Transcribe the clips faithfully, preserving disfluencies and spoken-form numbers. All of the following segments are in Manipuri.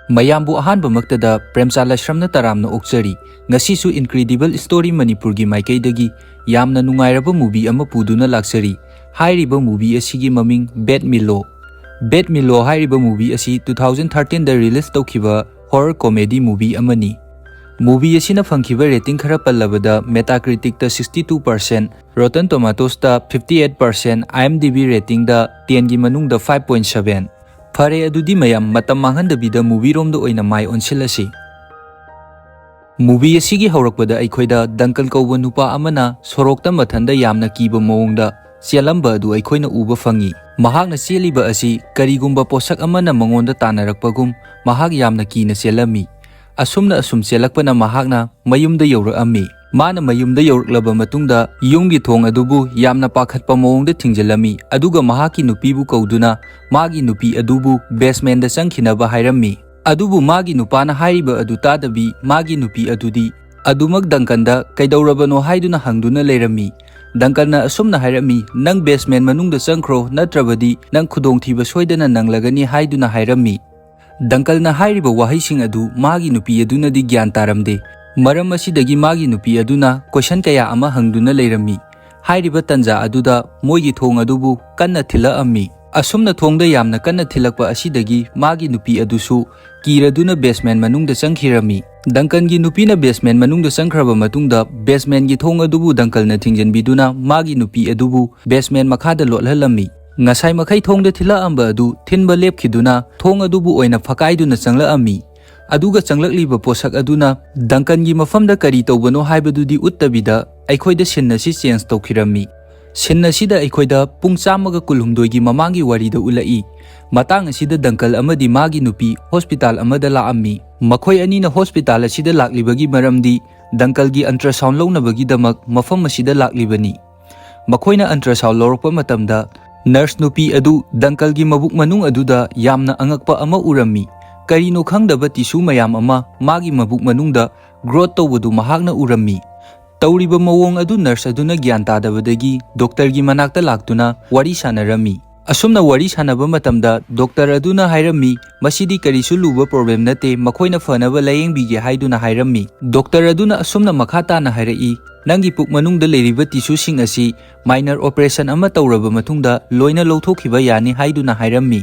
ꯃꯌꯥꯝꯕꯨ ꯑꯍꯥꯟꯕꯃꯛꯇꯗ ꯄ꯭ꯔꯦꯝꯆꯥ ꯂꯥꯏꯁ꯭ꯔꯝꯅ ꯇꯔꯥꯝꯅ ꯑꯣꯛꯆꯔꯤ꯫ ꯉꯁꯤꯁꯨ Incredible Story ꯃꯅꯤꯄꯨꯔꯒꯤ ꯃꯥꯏꯀꯩꯗꯒꯤ ꯌꯥꯝꯅ ꯅꯨꯡꯉꯥꯏꯔꯕ movie ꯑꯃ ꯄꯨꯗꯨꯅ ꯂꯥꯛꯆꯔꯤ꯫ ꯍꯥꯏꯔꯤꯕ movie ꯑꯁꯤꯒꯤ ꯃꯃꯤꯡ Bad Milo꯫ Bad Milo ꯍꯥꯏꯔꯤꯕ movie ꯑꯁꯤ two thousand thirteen ꯗ release ꯇꯧꯈꯤꯕ horror comedy movie ꯑꯃꯅꯤ꯫ Movie ꯑꯁꯤꯅ ꯐꯪꯈꯤꯕ rating ꯈꯔ ꯄꯜꯂꯕꯗ Metacritic ꯇ sixty two percent, Rotten Tomatoes ꯇ fifty eight percent, IMDb rating ꯗ ten ꯒꯤ ꯃꯅꯨꯡꯗ five point seven꯫ ꯐꯔꯦ, ꯑꯗꯨꯗꯤ ꯃꯌꯥꯝ ꯃꯇꯝ ꯃꯥꯡꯍꯟꯗꯕꯤꯗ movie ꯔꯣꯝꯗ ꯑꯣꯏꯅ ꯃꯥꯏ ꯑꯣꯟꯁꯤꯜꯂꯁꯤ꯫ Movie ꯑꯁꯤꯒꯤ ꯍꯧꯔꯛꯄꯗ ꯑꯩꯈꯣꯏꯗ ꯗꯪꯀꯜ ꯀꯧꯕ ꯅꯨꯄꯥ ꯑꯃꯅ ꯁꯣꯔꯣꯛꯇ ꯃꯊꯟꯗ ꯌꯥꯝꯅ ꯀꯤꯕ ꯃꯑꯣꯡꯗ ꯆꯦꯜꯂꯝꯕ ꯑꯗꯨ ꯑꯩꯈꯣꯏꯅ ꯎꯕ ꯐꯪꯉꯤ꯫ ꯃꯍꯥꯛꯅ ꯆꯦꯜꯂꯤꯕ ꯑꯁꯤ ꯀꯔꯤꯒꯨꯝꯕ ꯄꯣꯠꯁꯛ ꯑꯃꯅ ꯃꯉꯣꯟꯗ ꯇꯥꯟꯅꯔꯛꯄꯒꯨꯝ ꯃꯍꯥꯛ ꯌꯥꯝꯅ ꯀꯤꯅ ꯆꯦꯜꯂꯝꯃꯤ꯫ ꯑꯁꯨꯝꯅ ꯑꯁꯨꯝ ꯆꯦꯜꯂꯛꯄꯅ ꯃꯍꯥꯛꯅ ꯃꯌꯨꯝꯗ ꯌꯧꯔꯛꯑꯝꯃꯤ꯫ ꯃꯥꯅ ꯃꯌꯨꯝꯗ ꯌꯧꯔꯛꯂꯕ ꯃꯇꯨꯡꯗ ꯌꯨꯝꯒꯤ ꯊꯣꯡ ꯑꯗꯨꯕꯨ ꯌꯥꯝꯅ ꯄꯥꯈꯠꯄ ꯃꯑꯣꯡꯗ ꯊꯤꯡꯖꯤꯜꯂꯝꯃꯤ, ꯑꯗꯨꯒ ꯃꯍꯥꯛꯀꯤ ꯅꯨꯄꯤꯕꯨ ꯀꯧꯗꯨꯅ ꯃꯥꯒꯤ ꯅꯨꯄꯤ ꯑꯗꯨꯕꯨ basement ꯆꯪꯈꯤꯅꯕ ꯍꯥꯏꯔꯝꯃꯤ꯫ ꯑꯗꯨꯕꯨ ꯃꯥꯒꯤ ꯅꯨꯄꯥꯅ ꯍꯥꯏꯔꯤꯕ ꯑꯗꯨ ꯇꯥꯗꯕꯤ ꯃꯥꯒꯤ ꯅꯨꯄꯤ ꯑꯗꯨꯗꯤ ꯑꯗꯨꯃꯛ ꯗꯪꯀꯟꯗ ꯀꯩꯗꯧꯔꯕꯅꯣ ꯍꯥꯏꯗꯨꯅ ꯍꯪꯗꯨꯅ ꯂꯩꯔꯝꯃꯤ꯫ ꯗꯪꯀꯟꯅ ꯑꯁꯨꯝꯅ ꯍꯥꯏꯔꯝꯃꯤ, "ꯅꯪ basement ꯃꯅꯨꯡꯗ ꯆꯪꯈ꯭ꯔꯣ, ꯅꯠꯇ꯭ꯔꯕꯗꯤ ꯅꯪ ꯈꯨꯗꯣꯡꯊꯤꯕ ꯁꯣꯏꯗꯅ ꯅꯪꯂꯒꯅꯤ" ꯍꯥꯏꯗꯨꯅ ꯍꯥꯏꯔꯝꯃꯤ꯫ ꯗꯪꯀꯜꯅ ꯍꯥꯏꯔꯤꯕ ꯋꯥꯍꯩꯁꯤꯡ ꯑꯗꯨ ꯃꯥꯒꯤ ꯅꯨꯄꯤ ꯑꯗꯨꯅꯗꯤ ꯒ꯭ꯌꯥꯟ ꯇꯥꯔꯝꯗꯦ꯫ ꯃꯔꯝ ꯑꯁꯤꯗꯒꯤ ꯃꯥꯒꯤ ꯅꯨꯄꯤ ꯑꯗꯨꯅ question ꯀꯌꯥ ꯑꯃ ꯍꯪꯗꯨꯅ ꯂꯩꯔꯝꯃꯤ꯫ ꯍꯥꯏꯔꯤꯕ ꯇꯟꯖꯥ ꯑꯗꯨꯗ ꯃꯣꯏꯒꯤ ꯊꯣꯡ ꯑꯗꯨꯕꯨ ꯀꯟꯅ ꯊꯤꯜꯂꯛꯑꯝꯃꯤ꯫ ꯑꯁꯨꯝꯅ ꯊꯣꯡꯗ ꯌꯥꯝꯅ ꯀꯟꯅ ꯊꯤꯜꯂꯛꯄ ꯑꯁꯤꯗꯒꯤ ꯃꯥꯒꯤ ꯅꯨꯄꯤ ꯑꯗꯨꯁꯨ ꯀꯤꯔꯗꯨꯅ basement ꯃꯅꯨꯡꯗ ꯆꯪꯈꯤꯔꯝꯃꯤ꯫ ꯗꯪꯀꯟꯒꯤ ꯅꯨꯄꯤꯅ basement ꯃꯅꯨꯡꯗ ꯆꯪꯈ꯭ꯔꯕ ꯃꯇꯨꯡꯗ basementꯒꯤ ꯊꯣꯡ ꯑꯗꯨꯕꯨ ꯗꯪꯀꯜꯅ ꯊꯤꯡꯖꯤꯟꯕꯤꯗꯨꯅ ꯃꯥꯒꯤ ꯅꯨꯄꯤ ꯑꯗꯨꯕꯨ basement ꯃꯈꯥꯗ ꯂꯣꯠꯍꯜꯂꯝꯃꯤ꯫ ꯉꯁꯥꯏ ꯃꯈꯩ ꯊꯣꯡꯗ ꯊꯤꯜꯂꯛꯑꯝꯕ ꯑꯗꯨ ꯊꯤꯟꯕ ꯂꯦꯞꯈꯤꯗꯨꯅ ꯊꯣꯡ ꯑꯗꯨꯕꯨ ꯑꯣꯏꯅ ꯐꯀꯥꯏꯗꯨꯅ ꯆꯪꯂꯛꯑꯝꯃꯤ꯫ ꯑꯗꯨꯒ ꯆꯪꯂꯛꯂꯤꯕ ꯄꯣꯠꯁꯛ ꯑꯗꯨꯅ ꯗꯪꯀꯟꯒꯤ ꯃꯐꯝꯗ ꯀꯔꯤ ꯇꯧꯕꯅꯣ ꯍꯥꯏꯕꯗꯨꯗꯤ ꯎꯠꯇꯕꯤꯗ ꯑꯩꯈꯣꯏꯗ scene ꯑꯁꯤ change ꯇꯧꯈꯤꯔꯝꯃꯤ꯫ Scene ꯑꯁꯤꯗ ꯑꯩꯈꯣꯏꯗ ꯄꯨꯡ ꯆꯥꯝꯃꯒ ꯀꯨꯟꯍꯨꯝꯗꯣꯏꯒꯤ ꯃꯃꯥꯡꯒꯤ ꯋꯥꯔꯤꯗ ꯎꯠꯂꯛꯏ꯫ ꯃꯇꯥꯡ ꯑꯁꯤꯗ ꯗꯪꯀꯜ ꯑꯃꯗꯤ ꯃꯥꯒꯤ ꯅꯨꯄꯤ hospital ꯑꯃꯗ ꯂꯥꯛꯑꯝꯃꯤ꯫ ꯃꯈꯣꯏ ꯑꯅꯤꯅ hospital ꯑꯁꯤꯗ ꯂꯥꯛꯂꯤꯕꯒꯤ ꯃꯔꯝꯗꯤ ꯗꯪꯀꯜꯒꯤ ultrasound ꯂꯧꯅꯕꯒꯤꯗꯃꯛ ꯃꯐꯝ ꯑꯁꯤꯗ ꯂꯥꯛꯂꯤꯕꯅꯤ꯫ ꯃꯈꯣꯏꯅ ultrasound ꯂꯧꯔꯛꯄ ꯃꯇꯝꯗ nurse ꯅꯨꯄꯤ ꯑꯗꯨ ꯗꯪꯀꯜꯒꯤ ꯃꯕꯨꯛ ꯃꯅꯨꯡ ꯑꯗꯨꯗ ꯌꯥꯝꯅ ꯑꯉꯛꯄ ꯑꯃ ꯎꯔꯝꯃꯤ꯫ ꯀꯔꯤꯅꯣ ꯈꯪꯗꯕ tissue ꯃꯌꯥꯝ ꯑꯃ ꯃꯥꯒꯤ ꯃꯕꯨꯛ ꯃꯅꯨꯡꯗ growth ꯇꯧꯕꯗꯨ ꯃꯍꯥꯛꯅ ꯎꯔꯝꯃꯤ꯫ ꯇꯧꯔꯤꯕ ꯃꯑꯣꯡ ꯑꯗꯨ nurse ꯑꯗꯨꯅ ꯒ꯭ꯌꯥꯟ ꯇꯥꯗꯕꯗꯒꯤ doctorꯒꯤ ꯃꯅꯥꯛꯇ ꯂꯥꯛꯇꯨꯅ ꯋꯥꯔꯤ ꯁꯥꯟꯅꯔꯝꯃꯤ꯫ ꯑꯁꯨꯝꯅ ꯋꯥꯔꯤ ꯁꯥꯟꯅꯕ ꯃꯇꯝꯗ ꯗꯣꯛꯇꯔ ꯑꯗꯨꯅ ꯍꯥꯏꯔꯝꯃꯤ, "ꯃꯁꯤꯗꯤ ꯀꯔꯤꯁꯨ ꯂꯨꯕ ꯄ꯭ꯔꯣꯕ꯭ꯂꯦꯝ ꯅꯠꯇꯦ, ꯃꯈꯣꯏꯅ ꯐꯅꯕ ꯂꯥꯌꯦꯡꯕꯤꯒꯦ" ꯍꯥꯏꯗꯨꯅ ꯍꯥꯏꯔꯝꯃꯤ꯫ ꯗꯣꯛꯇꯔ ꯑꯗꯨꯅ ꯑꯁꯨꯝꯅ ꯃꯈꯥ ꯇꯥꯅ ꯍꯥꯏꯔꯛꯏ, "ꯅꯪꯒꯤ ꯄꯨꯛ ꯃꯅꯨꯡꯗ ꯂꯩꯔꯤꯕ ꯇꯤꯁꯨꯁꯤꯡ ꯑꯁꯤ ꯃꯥꯏꯅꯔ ꯑꯣꯄꯔꯦꯁꯟ ꯑꯃ ꯇꯧꯔꯕ ꯃꯇꯨꯡꯗ ꯂꯣꯏꯅ ꯂꯧꯊꯣꯛꯈꯤꯕ ꯌꯥꯅꯤ" ꯍꯥꯏꯗꯨꯅ ꯍꯥꯏꯔꯝꯃꯤ꯫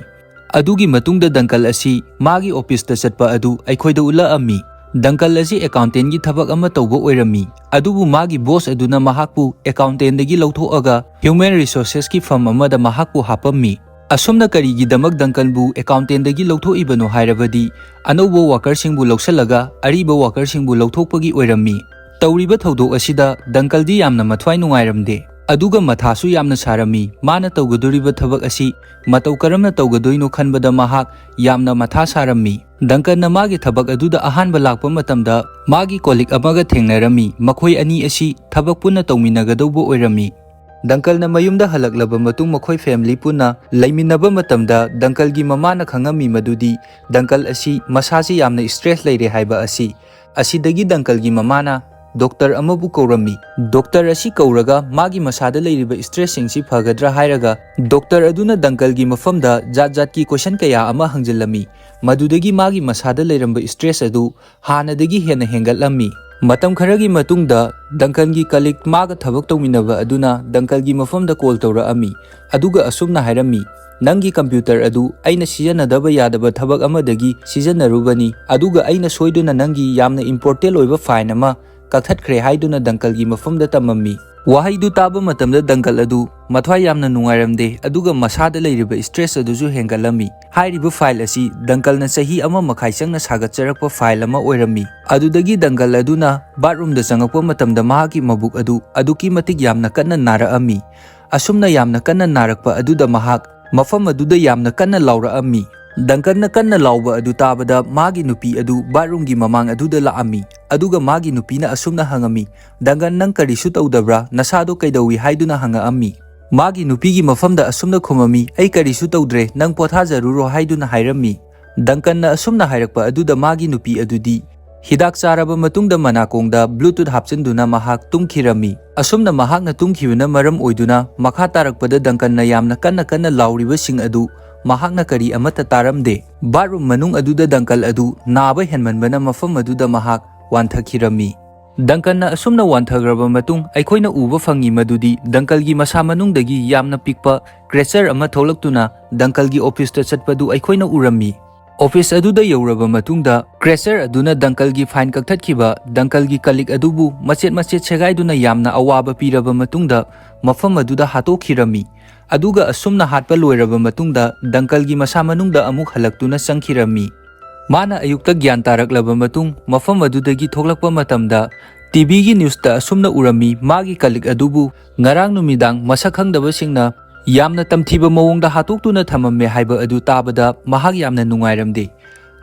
ꯑꯗꯨꯒꯤ ꯃꯇꯨꯡꯗ ꯗꯪꯀꯜ ꯑꯁꯤ ꯃꯥꯒꯤ ꯑꯣꯐꯤꯁꯇ ꯆꯠꯄ ꯑꯗꯨ ꯑꯩꯈꯣꯏꯗ ꯎꯠꯂꯛꯑꯝꯃꯤ꯫ ꯗꯪꯀꯜ ꯑꯁꯤ ꯑꯦꯀꯥꯎꯟꯇꯦꯟꯒꯤ ꯊꯕꯛ ꯑꯃ ꯇꯧꯕ ꯑꯣꯏꯔꯝꯃꯤ, ꯑꯗꯨꯕꯨ ꯃꯥꯒꯤ ꯕꯣꯁ ꯑꯗꯨꯅ ꯃꯍꯥꯛꯄꯨ ꯑꯦꯀꯥꯎꯟꯇꯦꯟꯗꯒꯤ ꯂꯧꯊꯣꯛꯑꯒ ꯍ꯭ꯌꯨꯃꯦꯟ ꯔꯤꯁꯣꯔꯁꯦꯁꯀꯤ ꯐꯔꯝ ꯑꯃꯗ ꯃꯍꯥꯛꯄꯨ ꯍꯥꯞꯄꯝꯃꯤ꯫ ꯑꯁꯨꯝꯅ ꯀꯔꯤꯒꯤꯗꯃꯛ ꯗꯪꯀꯜꯕꯨ ꯑꯦꯀꯥꯎꯟꯇꯦꯟꯗꯒꯤ ꯂꯧꯊꯣꯛꯏꯕꯅꯣ ꯍꯥꯏꯔꯕꯗꯤ, ꯑꯅꯧꯕ ꯋꯥꯀꯔꯁꯤꯡꯕꯨ ꯂꯧꯁꯤꯜꯂꯒ ꯑꯔꯤꯕ ꯋꯥꯀꯔꯁꯤꯡꯕꯨ ꯂꯧꯊꯣꯛꯄꯒꯤ ꯑꯣꯏꯔꯝꯃꯤ꯫ ꯇꯧꯔꯤꯕ ꯊꯧꯗꯣꯛ ꯑꯁꯤꯗ ꯗꯪꯀꯜꯗꯤ ꯌꯥꯝꯅ ꯃꯊ꯭ꯋꯥꯏ ꯅꯨꯡꯉꯥꯏꯔꯝꯗꯦ, ꯑꯗꯨꯒ ꯃꯊꯥꯁꯨ ꯌꯥꯝꯅ ꯁꯥꯔꯝꯃꯤ꯫ ꯃꯥꯅ ꯇꯧꯒꯗꯣꯔꯤꯕ ꯊꯕꯛ ꯑꯁꯤ ꯃꯇꯧ ꯀꯔꯝꯅ ꯇꯧꯒꯗꯣꯏꯅꯣ ꯈꯟꯕꯗ ꯃꯍꯥꯛ ꯌꯥꯝꯅ ꯃꯊꯥ ꯁꯥꯔꯝꯃꯤ꯫ ꯗꯪꯀꯟꯅ ꯃꯥꯒꯤ ꯊꯕꯛ ꯑꯗꯨꯗ ꯑꯍꯥꯟꯕ ꯂꯥꯛꯄ ꯃꯇꯝꯗ ꯃꯥꯒꯤ ꯀꯣꯂꯤꯛ ꯑꯃꯒ ꯊꯦꯡꯅꯔꯝꯃꯤ꯫ ꯃꯈꯣꯏ ꯑꯅꯤ ꯑꯁꯤ ꯊꯕꯛ ꯄꯨꯟꯅ ꯇꯧꯃꯤꯟꯅꯒꯗꯧꯕ ꯑꯣꯏꯔꯝꯃꯤ꯫ ꯗꯪꯀꯜꯅ ꯃꯌꯨꯝꯗ ꯍꯜꯂꯛꯂꯕ ꯃꯇꯨꯡ ꯃꯈꯣꯏ ꯐꯦꯃꯤꯂꯤ ꯄꯨꯟꯅ ꯂꯩꯃꯤꯟꯅꯕ ꯃꯇꯝꯗ ꯗꯪꯀꯜꯒꯤ ꯃꯃꯥꯅ ꯈꯪꯉꯝꯃꯤ ꯃꯗꯨꯗꯤ ꯗꯪꯀꯜ ꯑꯁꯤ ꯃꯁꯥꯁꯤ ꯌꯥꯝꯅ ꯁ꯭ꯇ꯭ꯔꯦꯁ ꯂꯩꯔꯦ ꯍꯥꯏꯕ ꯑꯁꯤ꯫ ꯑꯁꯤꯗꯒꯤ ꯗꯪꯀꯜꯒꯤ ꯃꯃꯥꯅ ꯗꯣꯛꯇꯔ ꯑꯃꯕꯨ ꯀꯧꯔꯝꯃꯤ꯫ ꯗꯣꯛꯇꯔ ꯑꯁꯤ ꯀꯧꯔꯒ ꯃꯥꯒꯤ ꯃꯁꯥꯗ ꯂꯩꯔꯤꯕ ꯁ꯭ꯇ꯭ꯔꯦꯁꯁꯤꯡꯁꯤ ꯐꯒꯗ꯭ꯔꯥ ꯍꯥꯏꯔꯒ ꯗꯣꯛꯇꯔ ꯑꯗꯨꯅ ꯗꯪꯀꯜꯒꯤ ꯃꯐꯝꯗ ꯖꯥꯠ ꯖꯥꯠꯀꯤ ꯀꯣꯏꯁꯟ ꯀꯌꯥ ꯑꯃ ꯍꯪꯖꯤꯜꯂꯝꯃꯤ꯫ ꯃꯗꯨꯗꯒꯤ ꯃꯥꯒꯤ ꯃꯁꯥꯗ ꯂꯩꯔꯝꯕ ꯁ꯭ꯇ꯭ꯔꯦꯁ ꯑꯗꯨ ꯍꯥꯟꯅꯗꯒꯤ ꯍꯦꯟꯅ ꯍꯦꯟꯒꯠꯂꯝꯃꯤ꯫ ꯃꯇꯝ ꯈꯔꯒꯤ ꯃꯇꯨꯡꯗ ꯗꯪꯀꯜꯒꯤ ꯀꯂꯤꯛ ꯃꯥꯒ ꯊꯕꯛ ꯇꯧꯃꯤꯟꯅꯕ ꯑꯗꯨꯅ ꯗꯪꯀꯜꯒꯤ ꯃꯐꯝꯗ ꯀꯣꯜ ꯇꯧꯔꯛꯑꯝꯃꯤ, ꯑꯗꯨꯒ ꯑꯁꯨꯝꯅ ꯍꯥꯏꯔꯝꯃꯤ, "ꯅꯪꯒꯤ ꯀꯝꯄ꯭ꯌꯨꯇꯔ ꯑꯗꯨ ꯑꯩꯅ ꯁꯤꯖꯤꯟꯅꯗꯕ ꯌꯥꯗꯕ ꯊꯕꯛ ꯑꯃꯗꯒꯤ ꯁꯤꯖꯤꯟꯅꯔꯨꯕꯅꯤ, ꯑꯗꯨꯒ ꯑꯩꯅ ꯁꯣꯏꯗꯨꯅ ꯅꯪꯒꯤ ꯌꯥꯝꯅ ꯏꯝꯄꯣꯔꯇꯦꯟ ꯑꯣꯏꯕ ꯐꯥꯏꯜ ꯑꯃ ꯀꯛꯊꯠꯈ꯭ꯔꯦ" ꯍꯥꯏꯗꯨꯅ ꯗꯪꯀꯜꯒꯤ ꯃꯐꯝꯗ ꯇꯝꯃꯝꯃꯤ꯫ ꯋꯥꯍꯩꯗꯨ ꯇꯥꯕ ꯃꯇꯝꯗ ꯗꯪꯀꯜ ꯑꯗꯨ ꯃꯊ꯭ꯋꯥꯏ ꯌꯥꯝꯅ ꯅꯨꯡꯉꯥꯏꯔꯝꯗꯦ, ꯑꯗꯨꯒ ꯃꯁꯥꯗ ꯂꯩꯔꯤꯕ ꯁ꯭ꯇ꯭ꯔꯦꯁ ꯑꯗꯨꯁꯨ ꯍꯦꯟꯒꯠꯂꯝꯃꯤ꯫ ꯍꯥꯏꯔꯤꯕ ꯐꯥꯏꯜ ꯑꯁꯤ ꯗꯪꯀꯜꯅ ꯆꯍꯤ ꯑꯃ ꯃꯈꯥꯏ ꯆꯪꯅ ꯁꯥꯒꯠꯆꯔꯛꯄ ꯐꯥꯏꯜ ꯑꯃ ꯑꯣꯏꯔꯝꯃꯤ꯫ ꯑꯗꯨꯗꯒꯤ ꯗꯪꯀꯜ ꯑꯗꯨꯅ ꯕꯥꯠꯔꯨꯝꯗ ꯆꯪꯉꯛꯄ ꯃꯇꯝꯗ ꯃꯍꯥꯛꯀꯤ ꯃꯕꯨꯛ ꯑꯗꯨ ꯑꯗꯨꯛꯀꯤ ꯃꯇꯤꯛ ꯌꯥꯝꯅ ꯀꯟꯅ ꯅꯥꯔꯛꯑꯝꯃꯤ꯫ ꯑꯁꯨꯝꯅ ꯌꯥꯝꯅ ꯀꯟꯅ ꯅꯥꯔꯛꯄ ꯑꯗꯨꯗ ꯃꯍꯥꯛ ꯃꯐꯝ ꯑꯗꯨꯗ ꯌꯥꯝꯅ ꯀꯟꯅ ꯂꯥꯎꯔꯛꯑꯝꯃꯤ꯫ ꯗꯪꯀꯟꯅ ꯀꯟꯅ ꯂꯥꯎꯕ ꯑꯗꯨ ꯇꯥꯕꯗ ꯃꯥꯒꯤ ꯅꯨꯄꯤ ꯑꯗꯨ ꯕꯥꯠꯔꯨꯝꯒꯤ ꯃꯃꯥꯡ ꯑꯗꯨꯗ ꯂꯥꯛꯑꯝꯃꯤ, ꯑꯗꯨꯒ ꯃꯥꯒꯤ ꯅꯨꯄꯤꯅ ꯑꯁꯨꯝꯅ ꯍꯪꯉꯝꯃꯤ, "ꯗꯪꯀꯟ, ꯅꯪ ꯀꯔꯤꯁꯨ ꯇꯧꯗꯕ꯭ꯔꯥ? ꯅꯁꯥꯗꯣ ꯀꯩꯗꯧꯏ?" ꯍꯥꯏꯗꯨꯅ ꯍꯪꯉꯛꯑꯝꯃꯤ꯫ ꯃꯥꯒꯤ ꯅꯨꯄꯤꯒꯤ ꯃꯐꯝꯗ ꯑꯁꯨꯝꯅ ꯈꯨꯝꯃꯝꯃꯤ, "ꯑꯩ ꯀꯔꯤꯁꯨ ꯇꯧꯗ꯭ꯔꯦ, ꯅꯪ ꯄꯣꯊꯥꯖꯔꯨꯔꯣ" ꯍꯥꯏꯗꯨꯅ ꯍꯥꯏꯔꯝꯃꯤ꯫ ꯗꯪꯀꯟꯅ ꯑꯁꯨꯝꯅ ꯍꯥꯏꯔꯛꯄ ꯑꯗꯨꯗ ꯃꯥꯒꯤ ꯅꯨꯄꯤ ꯑꯗꯨꯗꯤ ꯍꯤꯗꯥꯛ ꯆꯥꯔꯕ ꯃꯇꯨꯡꯗ ꯃꯅꯥꯀꯣꯡꯗ Bluetooth ꯍꯥꯞꯆꯤꯟꯗꯨꯅ ꯃꯍꯥꯛ ꯇꯨꯝꯈꯤꯔꯝꯃꯤ꯫ ꯑꯁꯨꯝꯅ ꯃꯍꯥꯛꯅ ꯇꯨꯝꯈꯤꯕꯅ ꯃꯔꯝ ꯑꯣꯏꯗꯨꯅ ꯃꯈꯥ ꯇꯥꯔꯛꯄꯗ ꯗꯪꯀꯟꯅ ꯌꯥꯝꯅ ꯀꯟꯅ ꯀꯟꯅ ꯂꯥꯎꯔꯤꯕꯁꯤꯡ ꯑꯗꯨ ꯃꯍꯥꯛꯅ ꯀꯔꯤ ꯑꯃꯠꯇ ꯇꯥꯔꯝꯗꯦ꯫ ꯕꯥꯠꯔꯨꯝ ꯃꯅꯨꯡ ꯑꯗꯨꯗ ꯗꯪꯀꯜ ꯑꯗꯨ ꯅꯥꯕ ꯍꯦꯟꯃꯟꯕꯅ ꯃꯐꯝ ꯑꯗꯨꯗ ꯃꯍꯥꯛ ꯋꯥꯟꯊꯈꯤꯔꯝꯃꯤ꯫ ꯗꯪꯀꯟꯅ ꯑꯁꯨꯝꯅ ꯋꯥꯟꯊꯈ꯭ꯔꯕ ꯃꯇꯨꯡ ꯑꯩꯈꯣꯏꯅ ꯎꯕ ꯐꯪꯉꯤ ꯃꯗꯨꯗꯤ ꯗꯪꯀꯜꯒꯤ ꯃꯁꯥ ꯃꯅꯨꯡꯗꯒꯤ ꯌꯥꯝꯅ ꯄꯤꯛꯄ creature ꯑꯃ ꯊꯣꯛꯂꯛꯇꯨꯅ ꯗꯪꯀꯜꯒꯤ ꯑꯣꯐꯤꯁꯇ ꯆꯠꯄꯗꯨ ꯑꯩꯈꯣꯏꯅ ꯎꯔꯝꯃꯤ꯫ ꯑꯣꯐꯤꯁ ꯑꯗꯨꯗ ꯌꯧꯔꯕ ꯃꯇꯨꯡꯗ creature ꯑꯗꯨꯅ ꯗꯪꯀꯜꯒꯤ ꯐꯥꯏꯟ ꯀꯛꯊꯠꯈꯤꯕ ꯗꯪꯀꯜꯒꯤ ꯀꯂꯤꯛ ꯑꯗꯨꯕꯨ ꯃꯆꯦꯠ ꯃꯆꯦꯠ ꯁꯦꯒꯥꯏꯗꯨꯅ ꯌꯥꯝꯅ ꯑꯋꯥꯕ ꯄꯤꯔꯕ ꯃꯇꯨꯡꯗ ꯃꯐꯝ ꯑꯗꯨꯗ ꯍꯥꯠꯇꯣꯛꯈꯤꯔꯝꯃꯤ꯫ ꯑꯗꯨꯒ ꯑꯁꯨꯝꯅ ꯍꯥꯠꯄ ꯂꯣꯏꯔꯕ ꯃꯇꯨꯡꯗ ꯗꯪꯀꯜꯒꯤ ꯃꯁꯥ ꯃꯅꯨꯡꯗ ꯑꯃꯨꯛ ꯍꯜꯂꯛꯇꯨꯅ ꯆꯪꯈꯤꯔꯝꯃꯤ꯫ ꯃꯥꯅ ꯑꯌꯨꯛꯇ ꯒ꯭ꯌꯥꯟ ꯇꯥꯔꯛꯂꯕ ꯃꯇꯨꯡ ꯃꯐꯝ ꯑꯗꯨꯗꯒꯤ ꯊꯣꯛꯂꯛꯄ ꯃꯇꯝꯗ ꯇꯤꯚꯤꯒꯤ ꯅ꯭ꯌꯨꯁꯇ ꯑꯁꯨꯝꯅ ꯎꯔꯝꯃꯤ, ꯃꯥꯒꯤ ꯀꯂꯤꯛ ꯑꯗꯨꯕꯨ ꯉꯔꯥꯡ ꯅꯨꯃꯤꯗꯥꯡ ꯃꯁꯛ ꯈꯪꯗꯕꯁꯤꯡꯅ ꯌꯥꯝꯅ ꯇꯝꯊꯤꯕ ꯃꯑꯣꯡꯗ ꯍꯥꯠꯇꯣꯛꯇꯨꯅ ꯊꯝꯃꯝꯃꯦ ꯍꯥꯏꯕ ꯑꯗꯨ ꯇꯥꯕꯗ ꯃꯍꯥꯛ ꯌꯥꯝꯅ ꯅꯨꯡꯉꯥꯏꯔꯝꯗꯦ꯫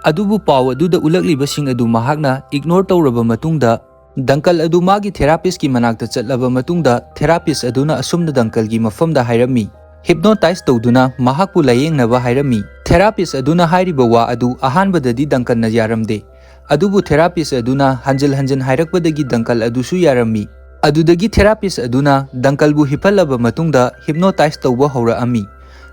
ꯑꯗꯨꯕꯨ ꯄꯥꯎ ꯑꯗꯨꯗ ꯎꯠꯂꯛꯂꯤꯕꯁꯤꯡ ꯑꯗꯨ ꯃꯍꯥꯛꯅ ꯏꯒꯅꯣꯔ ꯇꯧꯔꯕ ꯃꯇꯨꯡꯗ ꯗꯪꯀꯜ ꯑꯗꯨ ꯃꯥꯒꯤ ꯊꯦꯔꯥꯄꯤꯁꯀꯤ ꯃꯅꯥꯛꯇ ꯆꯠꯂꯕ ꯃꯇꯨꯡꯗ ꯊꯦꯔꯥꯄꯤꯁ ꯑꯗꯨꯅ ꯑꯁꯨꯝꯅ ꯗꯪꯀꯜꯒꯤ ꯃꯐꯝꯗ ꯍꯥꯏꯔꯝꯃꯤ, ꯍꯤꯞꯅꯣꯇꯥꯏꯖ ꯇꯧꯗꯨꯅ ꯃꯍꯥꯛꯄꯨ ꯂꯥꯌꯦꯡꯅꯕ ꯍꯥꯏꯔꯝꯃꯤ꯫ ꯊꯦꯔꯥꯄꯤꯁ ꯑꯗꯨꯅ ꯍꯥꯏꯔꯤꯕ ꯋꯥ ꯑꯗꯨ ꯑꯍꯥꯟꯕꯗꯗꯤ ꯗꯪꯀꯟꯅ ꯌꯥꯔꯝꯗꯦ꯫ ꯑꯗꯨꯕꯨ ꯊꯦꯔꯥꯄꯤꯁ ꯑꯗꯨꯅ ꯍꯟꯖꯤꯜ ꯍꯟꯖꯤꯜ ꯍꯥꯏꯔꯛꯄꯗꯒꯤ ꯗꯪꯀꯜ ꯑꯗꯨꯁꯨ ꯌꯥꯔꯝꯃꯤ꯫ ꯑꯗꯨꯗꯒꯤ ꯊꯦꯔꯥꯄꯤꯁ ꯑꯗꯨꯅ ꯗꯪꯀꯜꯕꯨ ꯍꯤꯞꯍꯜꯂꯕ ꯃꯇꯨꯡꯗ ꯍꯤꯞꯅꯣꯇꯥꯏꯖ ꯇꯧꯕ ꯍꯧꯔꯛꯑꯝꯃꯤ꯫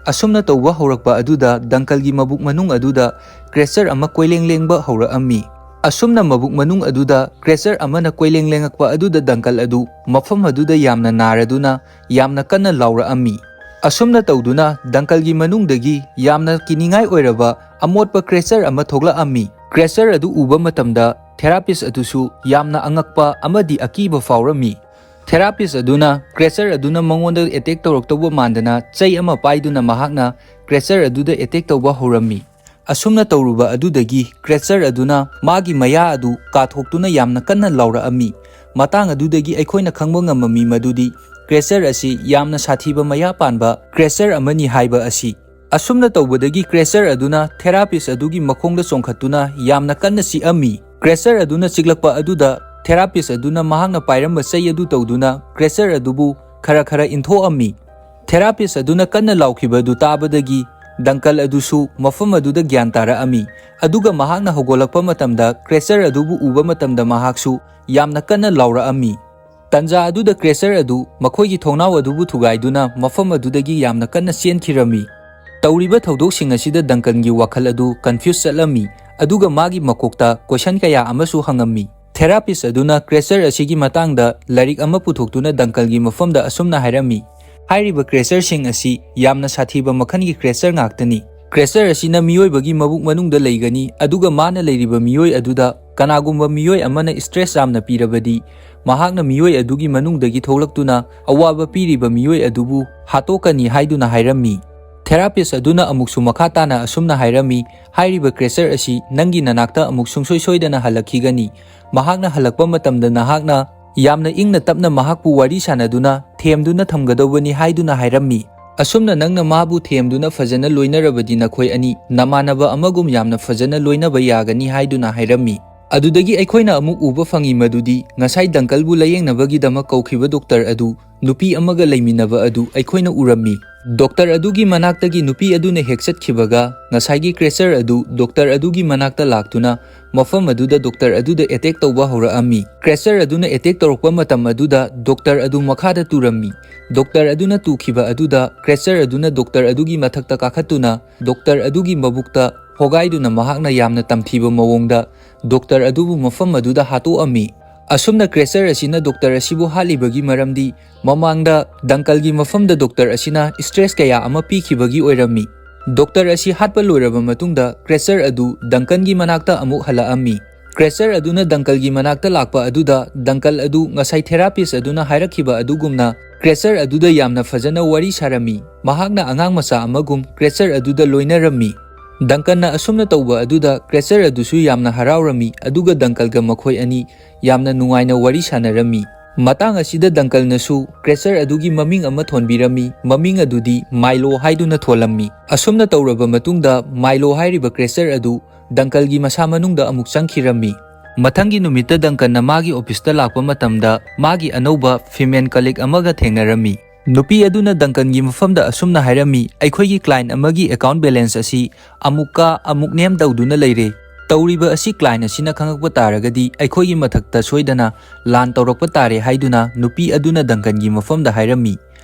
ꯑꯁꯨꯝꯅ ꯇꯧꯕ ꯍꯧꯔꯛꯄ ꯑꯗꯨꯗ ꯗꯪꯀꯜꯒꯤ ꯃꯕꯨꯛ ꯃꯅꯨꯡ ꯑꯗꯨꯗ creature ꯑꯃ ꯀꯣꯏꯂꯦꯡ ꯂꯦꯡꯕ ꯍꯧꯔꯛꯑꯝꯃꯤ꯫ ꯑꯁꯨꯝꯅ ꯃꯕꯨꯛ ꯃꯅꯨꯡ ꯑꯗꯨꯗ creature ꯑꯃꯅ ꯀꯣꯏꯂꯦꯡ ꯂꯦꯡꯉꯛꯄ ꯑꯗꯨꯗ ꯗꯪꯀꯜ ꯑꯗꯨ ꯃꯐꯝ ꯑꯗꯨꯗ ꯌꯥꯝꯅ ꯅꯥꯔꯗꯨꯅ ꯌꯥꯝꯅ ꯀꯟꯅ ꯂꯥꯎꯔꯛꯑꯝꯃꯤ꯫ ꯑꯁꯨꯝꯅ ꯇꯧꯗꯨꯅ ꯗꯪꯀꯜꯒꯤ ꯃꯅꯨꯡꯗꯒꯤ ꯌꯥꯝꯅ ꯀꯤꯅꯤꯡꯉꯥꯏ ꯑꯣꯏꯔꯕ ꯑꯃꯣꯠꯄ creature ꯑꯃ ꯊꯣꯛꯂꯛꯑꯝꯃꯤ꯫ Creature ꯑꯗꯨ ꯎꯕ ꯃꯇꯝꯗ ꯊꯦꯔꯥꯄꯤꯁ ꯑꯗꯨꯁꯨ ꯌꯥꯝꯅ ꯑꯉꯛꯄ ꯑꯃꯗꯤ ꯑꯀꯤꯕ ꯐꯥꯎꯔꯝꯃꯤ꯫ ꯊꯦꯔꯥꯄꯤꯁ ꯑꯗꯨꯅ creature ꯑꯗꯨꯅ ꯃꯉꯣꯟꯗ ꯑꯦꯇꯦꯛ ꯇꯧꯔꯛꯇꯧꯕ ꯃꯥꯟꯗꯅ ꯆꯩ ꯑꯃ ꯄꯥꯏꯗꯨꯅ ꯃꯍꯥꯛꯅ creature ꯑꯗꯨꯗ ꯑꯦꯇꯦꯛ ꯇꯧꯕ ꯍꯧꯔꯝꯃꯤ꯫ ꯑꯁꯨꯝꯅ ꯇꯧꯔꯨꯕ ꯑꯗꯨꯗꯒꯤ creature ꯑꯗꯨꯅ ꯃꯥꯒꯤ ꯃꯌꯥ ꯑꯗꯨ ꯀꯥꯊꯣꯛꯇꯨꯅ ꯌꯥꯝꯅ ꯀꯟꯅ ꯂꯥꯎꯔꯛꯑꯝꯃꯤ꯫ ꯃꯇꯥꯡ ꯑꯗꯨꯗꯒꯤ ꯑꯩꯈꯣꯏꯅ ꯈꯪꯕ ꯉꯝꯃꯝꯃꯤ ꯃꯗꯨꯗꯤ creature ꯑꯁꯤ ꯌꯥꯝꯅ ꯁꯥꯊꯤꯕ ꯃꯌꯥ ꯄꯥꯟꯕ creature ꯑꯃꯅꯤ ꯍꯥꯏꯕ ꯑꯁꯤ꯫ ꯑꯁꯨꯝꯅ ꯇꯧꯕꯗꯒꯤ creature ꯑꯗꯨꯅ ꯊꯦꯔꯥꯄꯤꯁ ꯑꯗꯨꯒꯤ ꯃꯈꯣꯡꯗ ꯆꯣꯡꯈꯠꯇꯨꯅ ꯌꯥꯝꯅ ꯀꯟꯅ ꯆꯤꯛꯑꯝꯃꯤ꯫ Creature ꯑꯗꯨꯅ ꯆꯤꯛꯂꯛꯄ ꯑꯗꯨꯗ ꯊꯦꯔꯥꯄꯤꯁ ꯑꯗꯨꯅ ꯃꯍꯥꯛꯅ ꯄꯥꯏꯔꯝꯕ ꯆꯩ ꯑꯗꯨ ꯇꯧꯗꯨꯅ creature ꯑꯗꯨꯕꯨ ꯈꯔ ꯈꯔ ꯏꯟꯊꯣꯛꯑꯝꯃꯤ꯫ ꯊꯦꯔꯥꯄꯤꯁ ꯑꯗꯨꯅ ꯀꯟꯅ ꯂꯥꯎꯈꯤꯕ ꯑꯗꯨ ꯇꯥꯕꯗꯒꯤ ꯗꯪꯀꯜ ꯑꯗꯨꯁꯨ ꯃꯐꯝ ꯑꯗꯨꯗ ꯒ꯭ꯌꯥꯟ ꯇꯥꯔꯛꯑꯝꯃꯤ꯫ ꯑꯗꯨꯒ ꯃꯍꯥꯛꯅ ꯍꯧꯒꯠꯂꯛꯄ ꯃꯇꯝꯗ ꯀ꯭ꯔꯦꯆꯔ ꯑꯗꯨꯕꯨ ꯎꯕ ꯃꯇꯝꯗ ꯃꯍꯥꯛꯁꯨ ꯌꯥꯝꯅ ꯀꯟꯅ ꯂꯥꯎꯔꯛꯑꯝꯃꯤ꯫ ꯇꯟꯖꯥ ꯑꯗꯨꯗ ꯀ꯭ꯔꯦꯆꯔ ꯑꯗꯨ ꯃꯈꯣꯏꯒꯤ ꯊꯣꯡꯅꯥꯎ ꯑꯗꯨꯕꯨ ꯊꯨꯒꯥꯏꯗꯨꯅ ꯃꯐꯝ ꯑꯗꯨꯗꯒꯤ ꯌꯥꯝꯅ ꯀꯟꯅ ꯆꯦꯟꯈꯤꯔꯝꯃꯤ꯫ ꯇꯧꯔꯤꯕ ꯊꯧꯗꯣꯛꯁꯤꯡ ꯑꯁꯤꯗ ꯗꯪꯀꯟꯒꯤ ꯋꯥꯈꯜ ꯑꯗꯨ ꯀꯟꯐ꯭ꯌꯨꯁ ꯆꯠꯂꯝꯃꯤ, ꯑꯗꯨꯒ ꯃꯥꯒꯤ ꯃꯀꯣꯛꯇ ꯀꯣꯏꯁꯟ ꯀꯌꯥ ꯑꯃꯁꯨ ꯍꯪꯉꯝꯃꯤ꯫ ꯊꯦꯔꯥꯄꯤꯁ ꯑꯗꯨꯅ ꯀ꯭ꯔꯦꯆꯔ ꯑꯁꯤꯒꯤ ꯃꯇꯥꯡꯗ ꯂꯥꯏꯔꯤꯛ ꯑꯃ ꯄꯨꯊꯣꯛꯇꯨꯅ ꯗꯪꯀꯜꯒꯤ ꯃꯐꯝꯗ ꯑꯁꯨꯝꯅ ꯍꯥꯏꯔꯝꯃꯤ, "ꯍꯥꯏꯔꯤꯕ ꯀ꯭ꯔꯦꯆꯔꯁꯤꯡ ꯑꯁꯤ ꯌꯥꯝꯅ ꯁꯥꯊꯤꯕ ꯃꯈꯜꯒꯤ ꯀ꯭ꯔꯦꯆꯔ ꯉꯥꯛꯇꯅꯤ꯫ ꯀ꯭ꯔꯦꯆꯔ ꯑꯁꯤꯅ ꯃꯤꯑꯣꯏꯕꯒꯤ ꯃꯕꯨꯛ ꯃꯅꯨꯡꯗ ꯂꯩꯒꯅꯤ, ꯑꯗꯨꯒ ꯃꯥꯅ ꯂꯩꯔꯤꯕ ꯃꯤꯑꯣꯏ ꯑꯗꯨꯗ ꯀꯅꯥꯒꯨꯝꯕ ꯃꯤꯑꯣꯏ ꯑꯃꯅ ꯁ꯭ꯇ꯭ꯔꯦꯁ ꯌꯥꯝꯅ ꯄꯤꯔꯕꯗꯤ, ꯃꯍꯥꯛꯅ ꯃꯤꯑꯣꯏ ꯑꯗꯨꯒꯤ ꯃꯅꯨꯡꯗꯒꯤ ꯊꯣꯛꯂꯛꯇꯨꯅ ꯑꯋꯥꯕ ꯄꯤꯔꯤꯕ ꯃꯤꯑꯣꯏ ꯑꯗꯨꯕꯨ ꯍꯥꯠꯇꯣꯛꯀꯅꯤ" ꯍꯥꯏꯗꯨꯅ ꯍꯥꯏꯔꯝꯃꯤ꯫ ꯊꯦꯔꯥꯄꯤꯁ ꯑꯗꯨꯅ ꯑꯃꯨꯛꯁꯨ ꯃꯈꯥ ꯇꯥꯅ ꯑꯁꯨꯝꯅ ꯍꯥꯏꯔꯝꯃꯤ, "ꯍꯥꯏꯔꯤꯕ ꯀ꯭ꯔꯦꯆꯔ ꯑꯁꯤ ꯅꯪꯒꯤ ꯅꯅꯥꯛꯇ ꯑꯃꯨꯛ ꯁꯨꯡꯁꯣꯏ ꯁꯣꯏꯗꯅ ꯍꯜꯂꯛꯈꯤꯒꯅꯤ꯫ ꯃꯍꯥꯛꯅ ꯍꯜꯂꯛꯄ ꯃꯇꯝꯗ ꯅꯍꯥꯛꯅ ꯌꯥꯝꯅ ꯏꯪꯅ ꯇꯞꯅ ꯃꯍꯥꯛꯄꯨ ꯋꯥꯔꯤ ꯁꯥꯟꯅꯗꯨꯅ ꯊꯦꯝꯗꯨꯅ ꯊꯝꯒꯗꯧꯕꯅꯤ" ꯍꯥꯏꯗꯨꯅ ꯍꯥꯏꯔꯝꯃꯤ꯫ ꯑꯁꯨꯝꯅ ꯅꯪꯅ ꯃꯥꯕꯨ ꯊꯦꯝꯗꯨꯅ ꯐꯖꯅ ꯂꯣꯏꯅꯔꯕꯗꯤ ꯅꯈꯣꯏ ꯑꯅꯤ ꯅꯃꯥꯟꯅꯕ ꯑꯃꯒꯨꯝ ꯌꯥꯝꯅ ꯐꯖꯅ ꯂꯣꯏꯅꯕ ꯌꯥꯒꯅꯤ ꯍꯥꯏꯗꯨꯅ ꯍꯥꯏꯔꯝꯃꯤ꯫ ꯑꯗꯨꯗꯒꯤ ꯑꯩꯈꯣꯏꯅ ꯑꯃꯨꯛ ꯎꯕ ꯐꯪꯉꯤ ꯃꯗꯨꯗꯤ ꯉꯁꯥꯏ ꯗꯪꯀꯜꯕꯨ ꯂꯥꯌꯦꯡꯅꯕꯒꯤꯗꯃꯛ ꯀꯧꯈꯤꯕ ꯗꯣꯛꯇꯔ ꯑꯗꯨ ꯅꯨꯄꯤ ꯑꯃꯒ ꯂꯩꯃꯤꯟꯅꯕ ꯑꯗꯨ ꯑꯩꯈꯣꯏꯅ ꯎꯔꯝꯃꯤ꯫ ꯗꯣꯛꯇꯔ ꯑꯗꯨꯒꯤ ꯃꯅꯥꯛꯇꯒꯤ ꯅꯨꯄꯤ ꯑꯗꯨꯅ ꯍꯦꯛ ꯆꯠꯈꯤꯕꯒ ꯉꯁꯥꯏꯒꯤ ꯀ꯭ꯔꯦꯆꯔ ꯑꯗꯨ ꯗꯣꯛꯇꯔ ꯑꯗꯨꯒꯤ ꯃꯅꯥꯛꯇ ꯂꯥꯛꯇꯨꯅ ꯃꯐꯝ ꯑꯗꯨꯗ ꯗꯣꯛꯇꯔ ꯑꯗꯨꯗ ꯑꯦꯇꯦꯛ ꯇꯧꯕ ꯍꯧꯔꯛꯑꯝꯃꯤ꯫ ꯀ꯭ꯔꯦꯆꯔ ꯑꯗꯨꯅ ꯑꯦꯇꯦꯛ ꯇꯧꯔꯛꯄ ꯃꯇꯝ ꯑꯗꯨꯗ ꯗꯣꯛꯇꯔ ꯑꯗꯨ ꯃꯈꯥꯗ ꯇꯨꯔꯝꯃꯤ꯫ ꯗꯣꯛꯇꯔ ꯑꯗꯨꯅ ꯇꯨꯈꯤꯕ ꯑꯗꯨꯗ ꯀ꯭ꯔꯦꯆꯔ ꯑꯗꯨꯅ ꯗꯣꯛꯇꯔ ꯑꯗꯨꯒꯤ ꯃꯊꯛꯇ ꯀꯥꯈꯠꯇꯨꯅ ꯗꯣꯛꯇꯔ ꯑꯗꯨꯒꯤ ꯃꯕꯨꯛꯇ ꯍꯣꯒꯥꯏꯗꯨꯅ ꯃꯍꯥꯛꯅ ꯌꯥꯝꯅ ꯇꯝꯊꯤꯕ ꯃꯑꯣꯡꯗ ꯗꯣꯛꯇꯔ ꯑꯗꯨꯕꯨ ꯃꯐꯝ ꯑꯗꯨꯗ ꯍꯥꯠꯇꯣꯛꯑꯝꯃꯤ꯫ ꯑꯁꯨꯝꯅ ꯀ꯭ꯔꯦꯆꯔ ꯑꯁꯤꯅ ꯗꯣꯛꯇꯔ ꯑꯁꯤꯕꯨ ꯍꯥꯠꯂꯤꯕꯒꯤ ꯃꯔꯝꯗꯤ ꯃꯃꯥꯡꯗ ꯗꯪꯀꯜꯒꯤ ꯃꯐꯝꯗ ꯗꯣꯛꯇꯔ ꯑꯁꯤꯅ ꯁ꯭ꯇ꯭ꯔꯦꯁ ꯀꯌꯥ ꯑꯃ ꯄꯤꯈꯤꯕꯒꯤ ꯑꯣꯏꯔꯝꯃꯤ꯫ ꯗꯣꯛꯇꯔ ꯑꯁꯤ ꯍꯥꯠꯄ ꯂꯣꯏꯔꯕ ꯃꯇꯨꯡꯗ ꯀ꯭ꯔꯦꯆꯔ ꯑꯗꯨ ꯗꯪꯀꯟꯒꯤ ꯃꯅꯥꯛꯇ ꯑꯃꯨꯛ ꯍꯜꯂꯛꯑꯝꯃꯤ꯫ ꯀ꯭ꯔꯦꯆꯔ ꯑꯗꯨꯅ ꯗꯪꯀꯜꯒꯤ ꯃꯅꯥꯛꯇ ꯂꯥꯛꯄ ꯑꯗꯨꯗ ꯗꯪꯀꯜ ꯑꯗꯨ ꯉꯁꯥꯏ ꯊꯦꯔꯥꯄꯤꯁ ꯑꯗꯨꯅ ꯍꯥꯏꯔꯛꯈꯤꯕ ꯑꯗꯨꯒꯨꯝꯅ ꯀ꯭ꯔꯦꯆꯔ ꯑꯗꯨꯗ ꯌꯥꯝꯅ ꯐꯖꯅ ꯋꯥꯔꯤ ꯁꯥꯔꯝꯃꯤ꯫ ꯃꯍꯥꯛꯅ ꯑꯉꯥꯡ ꯃꯆꯥ ꯑꯃꯒꯨꯝ ꯀ꯭ꯔꯦꯆꯔ ꯑꯗꯨꯗ ꯂꯣꯏꯅꯔꯝꯃꯤ꯫ ꯗꯪꯀꯟꯅ ꯑꯁꯨꯝꯅ ꯇꯧꯕ ꯑꯗꯨꯗ ꯀ꯭ꯔꯦꯆꯔ ꯑꯗꯨꯁꯨ ꯌꯥꯝꯅ ꯍꯔꯥꯎꯔꯝꯃꯤ, ꯑꯗꯨꯒ ꯗꯪꯀꯜꯒ ꯃꯈꯣꯏ ꯑꯅꯤ ꯌꯥꯝꯅ ꯅꯨꯡꯉꯥꯏꯅ ꯋꯥꯔꯤ ꯁꯥꯟꯅꯔꯝꯃꯤ꯫ ꯃꯇꯥꯡ ꯑꯁꯤꯗ ꯗꯪꯀꯜꯅꯁꯨ ꯀ꯭ꯔꯦꯆꯔ ꯑꯗꯨꯒꯤ ꯃꯃꯤꯡ ꯑꯃ ꯊꯣꯟꯕꯤꯔꯝꯃꯤ, ꯃꯃꯤꯡ ꯑꯗꯨꯗꯤ ꯃꯥꯏꯂꯣ ꯍꯥꯏꯗꯨꯅ ꯊꯣꯜꯂꯝꯃꯤ꯫ ꯑꯁꯨꯝꯅ ꯇꯧꯔꯕ ꯃꯇꯨꯡꯗ ꯃꯥꯏꯂꯣ ꯍꯥꯏꯔꯤꯕ ꯀ꯭ꯔꯦꯆꯔ ꯑꯗꯨ ꯗꯪꯀꯜꯒꯤ ꯃꯁꯥ ꯃꯅꯨꯡꯗ ꯑꯃꯨꯛ ꯆꯪꯈꯤꯔꯝꯃꯤ꯫ ꯃꯊꯪꯒꯤ ꯅꯨꯃꯤꯠꯇ ꯗꯪꯀꯟꯅ ꯃꯥꯒꯤ ꯑꯣꯐꯤꯁꯇ ꯂꯥꯛꯄ ꯃꯇꯝꯗ ꯃꯥꯒꯤ ꯑꯅꯧꯕ ꯐꯤꯃꯦꯜ ꯀꯂꯤꯛ ꯑꯃꯒ ꯊꯦꯡꯅꯔꯝꯃꯤ꯫ ꯅꯨꯄꯤ ꯑꯗꯨꯅ ꯗꯪꯀꯟꯒꯤ ꯃꯐꯝꯗ ꯑꯁꯨꯝꯅ ꯍꯥꯏꯔꯝꯃꯤ, "ꯑꯩꯈꯣꯏꯒꯤ ꯀ꯭ꯂꯥꯏꯟ ꯑꯃꯒꯤ ꯑꯦꯀꯥꯎꯟ ꯕꯦꯂꯦꯟꯁ ꯑꯁꯤ ꯑꯃꯨꯛꯀ ꯑꯃꯨꯛ ꯅꯦꯝ ꯇꯧꯗꯨꯅ ꯂꯩꯔꯦ꯫ ꯇꯧꯔꯤꯕ ꯑꯁꯤ ꯀ꯭ꯂꯥꯏꯟ ꯑꯁꯤꯅ ꯈꯪꯉꯛꯄ ꯇꯥꯔꯒꯗꯤ ꯑꯩꯈꯣꯏꯒꯤ ꯃꯊꯛꯇ ꯁꯣꯏꯗꯅ ꯂꯥꯟ ꯇꯧꯔꯛꯄ ꯇꯥꯔꯦ" ꯍꯥꯏꯗꯨꯅ ꯅꯨꯄꯤ ꯑꯗꯨꯅ ꯗꯪꯀꯟꯒꯤ ꯃꯐꯝꯗ ꯍꯥꯏꯔꯝꯃꯤ꯫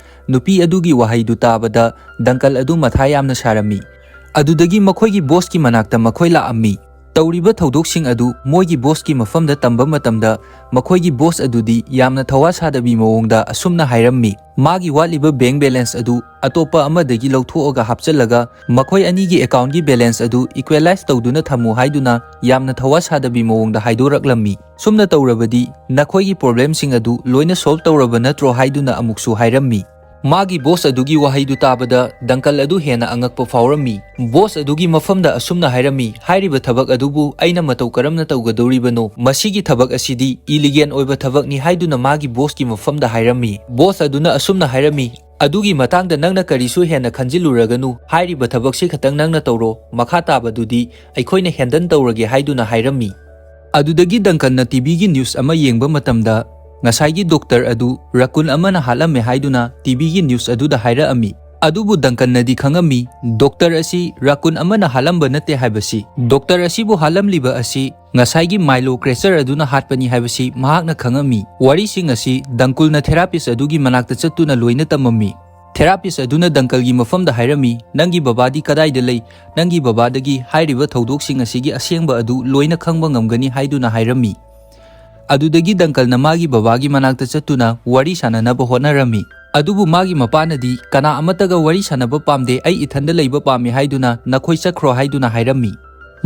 ꯅꯨꯄꯤ ꯑꯗꯨꯒꯤ ꯋꯥꯍꯩꯗꯨ ꯇꯥꯕꯗ ꯗꯪꯀꯜ ꯑꯗꯨ ꯃꯊꯥ ꯌꯥꯝꯅ ꯁꯥꯔꯝꯃꯤ꯫ ꯑꯗꯨꯗꯒꯤ ꯃꯈꯣꯏꯒꯤ ꯕꯣꯁꯀꯤ ꯃꯅꯥꯛꯇ ꯃꯈꯣꯏ ꯂꯥꯛꯑꯝꯃꯤ꯫ ꯇꯧꯔꯤꯕ ꯊꯧꯗꯣꯛꯁꯤꯡ ꯑꯗꯨ ꯃꯣꯏꯒꯤ ꯕꯣꯁꯀꯤ ꯃꯐꯝꯗ ꯇꯝꯕ ꯃꯇꯝꯗ ꯃꯈꯣꯏꯒꯤ ꯕꯣꯁ ꯑꯗꯨꯗꯤ ꯌꯥꯝꯅ ꯊꯋꯥ ꯁꯥꯗꯕꯤ ꯃꯑꯣꯡꯗ ꯑꯁꯨꯝꯅ ꯍꯥꯏꯔꯝꯃꯤ, "ꯃꯥꯒꯤ ꯋꯥꯠꯂꯤꯕ ꯕꯦꯡ ꯕꯦꯂꯦꯟꯁ ꯑꯗꯨ ꯑꯇꯣꯞꯄ ꯑꯃꯗꯒꯤ ꯂꯧꯊꯣꯛꯑꯒ ꯍꯥꯞꯆꯤꯜꯂꯒ ꯃꯈꯣꯏ ꯑꯅꯤꯒꯤ ꯑꯦꯀꯥꯎꯟꯒꯤ ꯕꯦꯂꯦꯟꯁ ꯑꯗꯨ ꯏꯀ꯭ꯋꯦꯂꯥꯏꯁ ꯇꯧꯗꯨꯅ ꯊꯝꯃꯨ" ꯍꯥꯏꯗꯨꯅ ꯌꯥꯝꯅ ꯊꯋꯥ ꯁꯥꯗꯕꯤ ꯃꯑꯣꯡꯗ ꯍꯥꯏꯗꯣꯔꯛꯂꯝꯃꯤ꯫ "ꯁꯨꯝꯅ ꯇꯧꯔꯕꯗꯤ ꯅꯈꯣꯏꯒꯤ ꯄ꯭ꯔꯣꯕ꯭ꯂꯦꯝꯁꯤꯡ ꯑꯗꯨ ꯂꯣꯏꯅ ꯁꯣꯜꯕ ꯇꯧꯔꯕ ꯅꯠꯇ꯭ꯔꯣ?" ꯍꯥꯏꯗꯨꯅ ꯑꯃꯨꯛꯁꯨ ꯍꯥꯏꯔꯝꯃꯤ꯫ ꯃꯥꯒꯤ ꯕꯣꯁ ꯑꯗꯨꯒꯤ ꯋꯥꯍꯩꯗꯨ ꯇꯥꯕꯗ ꯗꯪꯀꯜ ꯑꯗꯨ ꯍꯦꯟꯅ ꯑꯉꯛꯄ ꯐꯥꯎꯔꯝꯃꯤ꯫ ꯕꯣꯁ ꯑꯗꯨꯒꯤ ꯃꯐꯝꯗ ꯑꯁꯨꯝꯅ ꯍꯥꯏꯔꯝꯃꯤ, "ꯍꯥꯏꯔꯤꯕ ꯊꯕꯛ ꯑꯗꯨꯕꯨ ꯑꯩꯅ ꯃꯇꯧ ꯀꯔꯝꯅ ꯇꯧꯒꯗꯧꯔꯤꯕꯅꯣ? ꯃꯁꯤꯒꯤ ꯊꯕꯛ ꯑꯁꯤꯗꯤ ꯏꯂꯤꯒꯦꯟ ꯑꯣꯏꯕ ꯊꯕꯛꯅꯤ" ꯍꯥꯏꯗꯨꯅ ꯃꯥꯒꯤ ꯕꯣꯁꯀꯤ ꯃꯐꯝꯗ ꯍꯥꯏꯔꯝꯃꯤ꯫ ꯕꯣꯁ ꯑꯗꯨꯅ ꯑꯁꯨꯝꯅ ꯍꯥꯏꯔꯝꯃꯤ, "ꯑꯗꯨꯒꯤ ꯃꯇꯥꯡꯗ ꯅꯪꯅ ꯀꯔꯤꯁꯨ ꯍꯦꯟꯅ ꯈꯟꯖꯤꯜꯂꯨꯔꯒꯅꯨ, ꯍꯥꯏꯔꯤꯕ ꯊꯕꯛꯁꯤ ꯈꯛꯇꯪ ꯅꯪꯅ ꯇꯧꯔꯣ, ꯃꯈꯥ ꯇꯥꯕꯗꯨꯗꯤ ꯑꯩꯈꯣꯏꯅ ꯍꯦꯟꯗꯜ ꯇꯧꯔꯒꯦ" ꯍꯥꯏꯗꯨꯅ ꯍꯥꯏꯔꯝꯃꯤ꯫ ꯑꯗꯨꯗꯒꯤ ꯗꯪꯀꯟꯅ ꯇꯤꯚꯤꯒꯤ ꯅ꯭ꯌꯨꯁ ꯑꯃ ꯌꯦꯡꯕ ꯃꯇꯝꯗ, ꯉꯁꯥꯏꯒꯤ ꯗꯣꯛꯇꯔ ꯑꯗꯨ ꯔꯥꯀꯨꯟ ꯑꯃꯅ ꯍꯥꯠꯂꯝꯃꯦ ꯍꯥꯏꯗꯨꯅ ꯇꯤꯚꯤꯒꯤ ꯅ꯭ꯌꯨꯁ ꯑꯗꯨꯗ ꯍꯥꯏꯔꯛꯑꯝꯃꯤ꯫ ꯑꯗꯨꯕꯨ ꯗꯪꯀꯟꯅꯗꯤ ꯈꯪꯉꯝꯃꯤ, ꯗꯣꯛꯇꯔ ꯑꯁꯤ ꯔꯥꯀꯨꯟ ꯑꯃꯅ ꯍꯥꯠꯂꯝꯕ ꯅꯠꯇꯦ ꯍꯥꯏꯕꯁꯤ꯫ ꯗꯣꯛꯇꯔ ꯑꯁꯤꯕꯨ ꯍꯥꯠꯂꯝꯂꯤꯕ ꯑꯁꯤ ꯉꯁꯥꯏꯒꯤ ꯃꯥꯏꯂꯣ ꯀ꯭ꯔꯦꯆꯔ ꯑꯗꯨꯅ ꯍꯥꯠꯄꯅꯤ ꯍꯥꯏꯕꯁꯤ ꯃꯍꯥꯛꯅ ꯈꯪꯉꯝꯃꯤ꯫ ꯋꯥꯔꯤꯁꯤꯡ ꯑꯁꯤ ꯗꯪꯀꯨꯜꯅ ꯊꯦꯔꯥꯄꯤꯁ ꯑꯗꯨꯒꯤ ꯃꯅꯥꯛꯇ ꯆꯠꯇꯨꯅ ꯂꯣꯏꯅ ꯇꯝꯃꯝꯃꯤ꯫ ꯊꯦꯔꯥꯄꯤꯁ ꯑꯗꯨꯅ ꯗꯪꯀꯜꯒꯤ ꯃꯐꯝꯗ ꯍꯥꯏꯔꯝꯃꯤ, "ꯅꯪꯒꯤ ꯕꯕꯥꯗꯤ ꯀꯗꯥꯏꯗ ꯂꯩ? ꯅꯪꯒꯤ ꯕꯕꯥꯗꯒꯤ ꯍꯥꯏꯔꯤꯕ ꯊꯧꯗꯣꯛꯁꯤꯡ ꯑꯁꯤꯒꯤ ꯑꯁꯦꯡꯕ ꯑꯗꯨ ꯂꯣꯏꯅ ꯈꯪꯕ ꯉꯝꯒꯅꯤ" ꯍꯥꯏꯗꯨꯅ ꯍꯥꯏꯔꯝꯃꯤ꯫ ꯑꯗꯨꯗꯒꯤ ꯗꯪꯀꯜꯅ ꯃꯥꯒꯤ ꯕꯕꯥꯒꯤ ꯃꯅꯥꯛꯇ ꯆꯠꯇꯨꯅ ꯋꯥꯔꯤ ꯁꯥꯟꯅꯅꯕ ꯍꯣꯠꯅꯔꯝꯃꯤ꯫ ꯑꯗꯨꯕꯨ ꯃꯥꯒꯤ ꯃꯄꯥꯅꯗꯤ, "ꯀꯅꯥ ꯑꯃꯠꯇꯒ ꯋꯥꯔꯤ ꯁꯥꯟꯅꯕ ꯄꯥꯝꯗꯦ, ꯑꯩ ꯏꯊꯟꯗ ꯂꯩꯕ ꯄꯥꯝꯃꯤ" ꯍꯥꯏꯗꯨꯅ, "ꯅꯈꯣꯏ ꯆꯠꯈ꯭ꯔꯣ" ꯍꯥꯏꯗꯨꯅ ꯍꯥꯏꯔꯝꯃꯤ꯫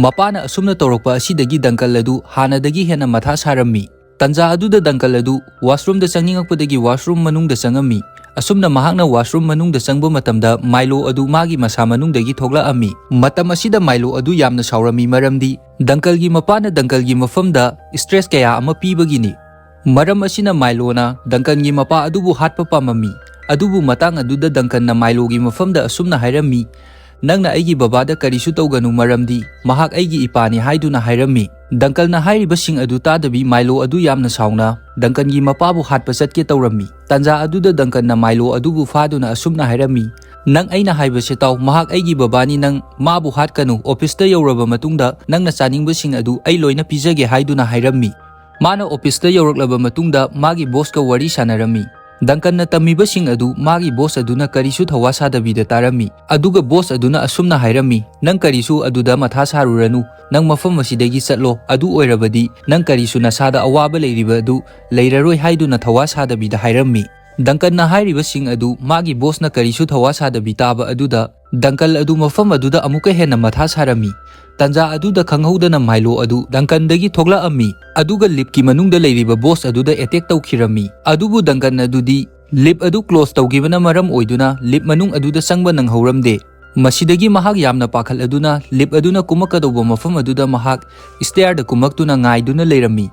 ꯃꯄꯥꯅ ꯑꯁꯨꯝꯅ ꯇꯧꯔꯛꯄ ꯑꯁꯤꯗꯒꯤ ꯗꯪꯀꯜ ꯑꯗꯨ ꯍꯥꯟꯅꯗꯒꯤ ꯍꯦꯟꯅ ꯃꯊꯥ ꯁꯥꯔꯝꯃꯤ꯫ ꯇꯟꯖꯥ ꯑꯗꯨꯗ ꯗꯪꯀꯜ ꯑꯗꯨ ꯋꯥꯁꯔꯨꯝꯗ ꯆꯪꯅꯤꯡꯉꯛꯄꯗꯒꯤ ꯋꯥꯁꯔꯨꯝ ꯃꯅꯨꯡꯗ ꯆꯪꯉꯝꯃꯤ꯫ ꯑꯁꯨꯝꯅ ꯃꯍꯥꯛꯅ ꯋꯥꯁꯔꯨꯝ ꯃꯅꯨꯡꯗ ꯆꯪꯕ ꯃꯇꯝꯗ ꯃꯥꯏꯂꯣ ꯑꯗꯨ ꯃꯥꯒꯤ ꯃꯁꯥ ꯃꯅꯨꯡꯗꯒꯤ ꯊꯣꯛꯂꯛꯑꯝꯃꯤ꯫ ꯃꯇꯝ ꯑꯁꯤꯗ ꯃꯥꯏꯂꯣ ꯑꯗꯨ ꯌꯥꯝꯅ ꯁꯥꯎꯔꯝꯃꯤ, ꯃꯔꯝꯗꯤ ꯗꯪꯀꯜꯒꯤ ꯃꯄꯥꯅ ꯗꯪꯀꯜꯒꯤ ꯃꯐꯝꯗ ꯁ꯭ꯇ꯭ꯔꯦꯁ ꯀꯌꯥ ꯑꯃ ꯄꯤꯕꯒꯤꯅꯤ꯫ ꯃꯔꯝ ꯑꯁꯤꯅ ꯃꯥꯏꯂꯣꯅ ꯗꯪꯀꯜꯒꯤ ꯃꯄꯥ ꯑꯗꯨꯕꯨ ꯍꯥꯠꯄ ꯄꯥꯝꯃꯝꯃꯤ꯫ ꯑꯗꯨꯕꯨ ꯃꯇꯥꯡ ꯑꯗꯨꯗ ꯗꯪꯀꯜꯅ ꯃꯥꯏꯂꯣꯒꯤ ꯃꯐꯝꯗ ꯑꯁꯨꯝꯅ ꯍꯥꯏꯔꯝꯃꯤ, "ꯅꯪꯅ ꯑꯩꯒꯤ ꯕꯕꯥꯗ ꯀꯔꯤꯁꯨ ꯇꯧꯒꯅꯨ, ꯃꯔꯝꯗꯤ ꯃꯍꯥꯛ ꯑꯩꯒꯤ ꯏꯄꯥꯅꯤ" ꯍꯥꯏꯗꯨꯅ ꯍꯥꯏꯔꯝꯃꯤ꯫ ꯗꯪꯀꯜꯅ ꯍꯥꯏꯔꯤꯕꯁꯤꯡ ꯑꯗꯨ ꯇꯥꯗꯕꯤ ꯃꯥꯏꯂꯣ ꯑꯗꯨ ꯌꯥꯝꯅ ꯁꯥꯎꯅ ꯗꯪꯀꯜꯒꯤ ꯃꯄꯥꯕꯨ ꯍꯥꯠꯄ ꯆꯠꯀꯦ ꯇꯧꯔꯝꯃꯤ꯫ ꯇꯥꯟꯖꯥ ꯑꯗꯨꯗ ꯗꯪꯀꯜꯅ ꯃꯥꯏꯂꯣ ꯑꯗꯨꯕꯨ ꯐꯥꯗꯨꯅ ꯑꯁꯨꯝꯅ ꯍꯥꯏꯔꯝꯃꯤ, "ꯅꯪ ꯑꯩꯅ ꯍꯥꯏꯕꯁꯦ ꯇꯥꯎ, ꯃꯍꯥꯛ ꯑꯩꯒꯤ ꯕꯕꯥꯅꯤ, ꯅꯪ ꯃꯥꯕꯨ ꯍꯥꯠꯀꯅꯨ꯫ ꯑꯣꯐꯤꯁꯇ ꯌꯧꯔꯕ ꯃꯇꯨꯡꯗ ꯅꯪꯅ ꯆꯥꯅꯤꯡꯕꯁꯤꯡ ꯑꯗꯨ ꯑꯩ ꯂꯣꯏꯅ ꯄꯤꯖꯒꯦ" ꯍꯥꯏꯗꯨꯅ ꯍꯥꯏꯔꯝꯃꯤ꯫ ꯃꯥꯅ ꯑꯣꯐꯤꯁꯇ ꯌꯧꯔꯛꯂꯕ ꯃꯇꯨꯡꯗ ꯃꯥꯒꯤ ꯕꯣꯁꯀ ꯋꯥꯔꯤ ꯁꯥꯟꯅꯔꯝꯃꯤ꯫ ꯗꯪꯀꯟꯅ ꯇꯝꯃꯤꯕꯁꯤꯡ ꯑꯗꯨ ꯃꯥꯒꯤ ꯕꯣꯁ ꯑꯗꯨꯅ ꯀꯔꯤꯁꯨ ꯊꯧꯋꯥ ꯁꯥꯗꯕꯤꯗ ꯇꯥꯔꯝꯃꯤ꯫ ꯑꯗꯨꯒ ꯕꯣꯁ ꯑꯗꯨꯅ ꯑꯁꯨꯝꯅ ꯍꯥꯏꯔꯝꯃꯤ, "ꯅꯪ ꯀꯔꯤꯁꯨ ꯑꯗꯨꯗ ꯃꯊꯥ ꯁꯥꯔꯨꯔꯅꯨ, ꯅꯪ ꯃꯐꯝ ꯑꯁꯤꯗꯒꯤ ꯆꯠꯂꯣ, ꯑꯗꯨ ꯑꯣꯏꯔꯕꯗꯤ ꯅꯪ ꯀꯔꯤꯁꯨ ꯅꯁꯥꯗ ꯑꯋꯥꯕ ꯂꯩꯔꯤꯕ ꯑꯗꯨ ꯂꯩꯔꯔꯣꯏ" ꯍꯥꯏꯗꯨꯅ ꯊꯧꯋꯥ ꯁꯥꯗꯕꯤꯗ ꯍꯥꯏꯔꯝꯃꯤ꯫ ꯗꯪꯀꯟꯅ ꯍꯥꯏꯔꯤꯕꯁꯤꯡ ꯑꯗꯨ ꯃꯥꯒꯤ ꯕꯣꯁꯅ ꯀꯔꯤꯁꯨ ꯊꯧꯋꯥ ꯁꯥꯗꯕꯤ ꯇꯥꯕ ꯑꯗꯨꯗ ꯗꯪꯀꯜ ꯑꯗꯨ ꯃꯐꯝ ꯑꯗꯨꯗ ꯑꯃꯨꯛꯀ ꯍꯦꯟꯅ ꯃꯊꯥ ꯁꯥꯔꯝꯃꯤ꯫ ꯇꯥꯟꯖꯥ ꯑꯗꯨꯗ ꯈꯪꯍꯧꯗꯅ ꯃꯥꯏꯂꯣ ꯑꯗꯨ ꯗꯪꯀꯟꯗꯒꯤ ꯊꯣꯛꯂꯛꯑꯝꯃꯤ, ꯑꯗꯨꯒ ꯂꯤꯞꯀꯤ ꯃꯅꯨꯡꯗ ꯂꯩꯔꯤꯕ ꯕꯣꯁ ꯑꯗꯨꯗ ꯑꯦꯇꯦꯛ ꯇꯧꯈꯤꯔꯝꯃꯤ꯫ ꯑꯗꯨꯕꯨ ꯗꯪꯀꯟ ꯑꯗꯨꯗꯤ ꯂꯤꯞ ꯑꯗꯨ ꯀ꯭ꯂꯣꯖ ꯇꯧꯈꯤꯕꯅ ꯃꯔꯝ ꯑꯣꯏꯗꯨꯅ ꯂꯤꯞ ꯃꯅꯨꯡ ꯑꯗꯨꯗ ꯆꯪꯕ ꯅꯪꯍꯧꯔꯝꯗꯦ꯫ ꯃꯁꯤꯗꯒꯤ ꯃꯍꯥꯛ ꯌꯥꯝꯅ ꯄꯥꯈꯠꯂꯗꯨꯅ ꯂꯤꯞ ꯑꯗꯨꯅ ꯀꯨꯝꯃꯛꯀꯗꯧꯕ ꯃꯐꯝ ꯑꯗꯨꯗ ꯃꯍꯥꯛ ꯁ꯭ꯇꯦꯌꯔꯗ ꯀꯨꯝꯃꯛꯇꯨꯅ ꯉꯥꯏꯗꯨꯅ ꯂꯩꯔꯝꯃꯤ꯫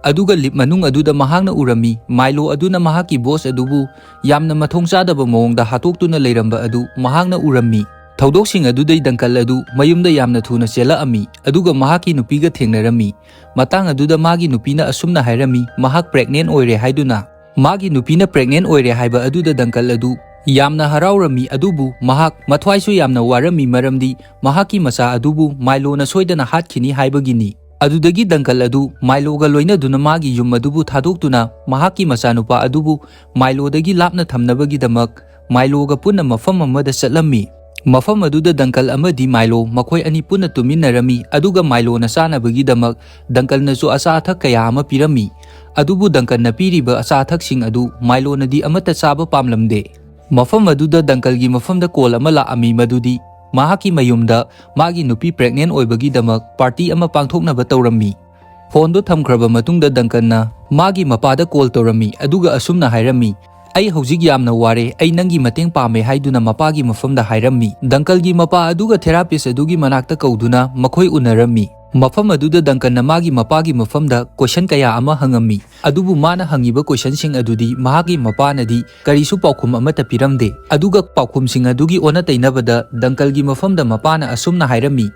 ꯑꯗꯨꯒ ꯂꯤꯞ ꯃꯅꯨꯡ ꯑꯗꯨꯗ ꯃꯍꯥꯛꯅ ꯎꯔꯝꯃꯤ, ꯃꯥꯏꯂꯣ ꯑꯗꯨꯅ ꯃꯍꯥꯛꯀꯤ ꯕꯣꯁ ꯑꯗꯨꯕꯨ ꯌꯥꯝꯅ ꯃꯊꯣꯡ ꯆꯥꯗꯕ ꯃꯑꯣꯡꯗ ꯍꯥꯠꯇꯣꯛꯇꯨꯅ ꯂꯩꯔꯝꯕ ꯑꯗꯨ ꯃꯍꯥꯛꯅ ꯎꯔꯝꯃꯤ꯫ ꯊꯧꯗꯣꯛꯁꯤꯡ ꯑꯗꯨꯗꯩ ꯗꯪꯀꯜ ꯑꯗꯨ ꯃꯌꯨꯝꯗ ꯌꯥꯝꯅ ꯊꯨꯅ ꯆꯦꯜꯂꯛꯑꯝꯃꯤ, ꯑꯗꯨꯒ ꯃꯍꯥꯛꯀꯤ ꯅꯨꯄꯤꯒ ꯊꯦꯡꯅꯔꯝꯃꯤ꯫ ꯃꯇꯥꯡ ꯑꯗꯨꯗ ꯃꯥꯒꯤ ꯅꯨꯄꯤꯅ ꯑꯁꯨꯝꯅ ꯍꯥꯏꯔꯝꯃꯤ, ꯃꯍꯥꯛ ꯄ꯭ꯔꯦꯒꯅꯦꯟ ꯑꯣꯏꯔꯦ ꯍꯥꯏꯗꯨꯅ꯫ ꯃꯥꯒꯤ ꯅꯨꯄꯤꯅ ꯄ꯭ꯔꯦꯒꯅꯦꯟ ꯑꯣꯏꯔꯦ ꯍꯥꯏꯕ ꯑꯗꯨꯗ ꯗꯪꯀꯜ ꯑꯗꯨ ꯌꯥꯝꯅ ꯍꯔꯥꯎꯔꯝꯃꯤ, ꯑꯗꯨꯕꯨ ꯃꯍꯥꯛ ꯃꯊ꯭ꯋꯥꯏꯁꯨ ꯌꯥꯝꯅ ꯋꯥꯔꯝꯃꯤ, ꯃꯔꯝꯗꯤ ꯃꯍꯥꯛꯀꯤ ꯃꯆꯥ ꯑꯗꯨꯕꯨ ꯃꯥꯏꯂꯣꯅ ꯁꯣꯏꯗꯅ ꯍꯥꯠꯈꯤꯅꯤ ꯍꯥꯏꯕꯒꯤꯅꯤ꯫ ꯑꯗꯨꯗꯒꯤ ꯗꯪꯀꯜ ꯑꯗꯨ ꯃꯥꯏꯂꯣꯒ ꯂꯣꯏꯅꯗꯨꯅ ꯃꯥꯒꯤ ꯌꯨꯝ ꯑꯗꯨꯕꯨ ꯊꯥꯗꯣꯛꯇꯨꯅ ꯃꯍꯥꯛꯀꯤ ꯃꯆꯥꯅꯨꯄꯥ ꯑꯗꯨꯕꯨ ꯃꯥꯏꯂꯣꯗꯒꯤ ꯂꯥꯞꯅ ꯊꯝꯅꯕꯒꯤꯗꯃꯛ ꯃꯥꯏꯂꯣꯒ ꯄꯨꯟꯅ ꯃꯐꯝ ꯑꯃꯗ ꯆꯠꯂꯝꯃꯤ꯫ ꯃꯐꯝ ꯑꯗꯨꯗ ꯗꯪꯀꯜ ꯑꯃꯗꯤ ꯃꯥꯏꯂꯣ ꯃꯈꯣꯏ ꯑꯅꯤ ꯄꯨꯟꯅ ꯇꯨꯃꯤꯟꯅꯔꯝꯃꯤ, ꯑꯗꯨꯒ ꯃꯥꯏꯂꯣꯅ ꯆꯥꯅꯕꯒꯤꯗꯃꯛ ꯗꯪꯀꯜꯅꯁꯨ ꯑꯆꯥ ꯑꯊꯛ ꯀꯌꯥ ꯑꯃ ꯄꯤꯔꯝꯃꯤ꯫ ꯑꯗꯨꯕꯨ ꯗꯪꯀꯜꯅ ꯄꯤꯔꯤꯕ ꯑꯆꯥ ꯑꯊꯛꯁꯤꯡ ꯑꯗꯨ ꯃꯥꯏꯂꯣꯅꯗꯤ ꯑꯃꯠꯇ ꯆꯥꯕ ꯄꯥꯝꯂꯝꯗꯦ꯫ ꯃꯐꯝ ꯑꯗꯨꯗ ꯗꯪꯀꯜꯒꯤ ꯃꯐꯝꯗ ꯀꯣꯜ ꯑꯃ ꯂꯥꯛꯑꯝꯃꯤ, ꯃꯗꯨꯗꯤ ꯃꯍꯥꯛꯀꯤ ꯃꯌꯨꯝꯗ ꯃꯥꯒꯤ ꯅꯨꯄꯤ ꯄ꯭ꯔꯦꯒꯅꯦꯟ ꯑꯣꯏꯕꯒꯤꯗꯃꯛ ꯄꯥꯔꯇꯤ ꯑꯃ ꯄꯥꯡꯊꯣꯛꯅꯕ ꯇꯧꯔꯝꯃꯤ꯫ ꯐꯣꯟꯗꯣ ꯊꯝꯈ꯭ꯔꯕ ꯃꯇꯨꯡꯗ ꯗꯪꯀꯟꯅ ꯃꯥꯒꯤ ꯃꯄꯥꯗ ꯀꯣꯜ ꯇꯧꯔꯝꯃꯤ, ꯑꯗꯨꯒ ꯑꯁꯨꯝꯅ ꯍꯥꯏꯔꯝꯃꯤ, "ꯑꯩ ꯍꯧꯖꯤꯛ ꯌꯥꯝꯅ ꯋꯥꯔꯦ, ꯑꯩ ꯅꯪꯒꯤ ꯃꯇꯦꯡ ꯄꯥꯝꯃꯦ" ꯍꯥꯏꯗꯨꯅ ꯃꯄꯥꯒꯤ ꯃꯐꯝꯗ ꯍꯥꯏꯔꯝꯃꯤ꯫ ꯗꯪꯀꯜꯒꯤ ꯃꯄꯥ ꯑꯗꯨꯒ ꯊꯦꯔꯥꯄꯤꯁ ꯑꯗꯨꯒꯤ ꯃꯅꯥꯛꯇ ꯀꯧꯗꯨꯅ ꯃꯈꯣꯏ ꯎꯅꯔꯝꯃꯤ꯫ ꯃꯐꯝ ꯑꯗꯨꯗ ꯗꯪꯀꯟꯅ ꯃꯥꯒꯤ ꯃꯄꯥꯒꯤ ꯃꯐꯝꯗ ꯀꯣꯏꯁꯟ ꯀꯌꯥ ꯑꯃ ꯍꯪꯉꯝꯃꯤ, ꯑꯗꯨꯕꯨ ꯃꯥꯅ ꯍꯪꯉꯤꯕ ꯀꯣꯏꯁꯟꯁꯤꯡ ꯑꯗꯨꯗꯤ ꯃꯍꯥꯛꯀꯤ ꯃꯄꯥꯅꯗꯤ ꯀꯔꯤꯁꯨ ꯄꯥꯎꯈꯨꯝ ꯑꯃꯠꯇ ꯄꯤꯔꯝꯗꯦ꯫ ꯑꯗꯨꯒ ꯄꯥꯎꯈꯨꯝꯁꯤꯡ ꯑꯗꯨꯒꯤ ꯑꯣꯟꯅ ꯇꯩꯅꯕꯗ ꯗꯪꯀꯜꯒꯤ ꯃꯐꯝꯗ ꯃꯄꯥꯅ ꯑꯁꯨꯝꯅ ꯍꯥꯏꯔꯝꯃꯤ,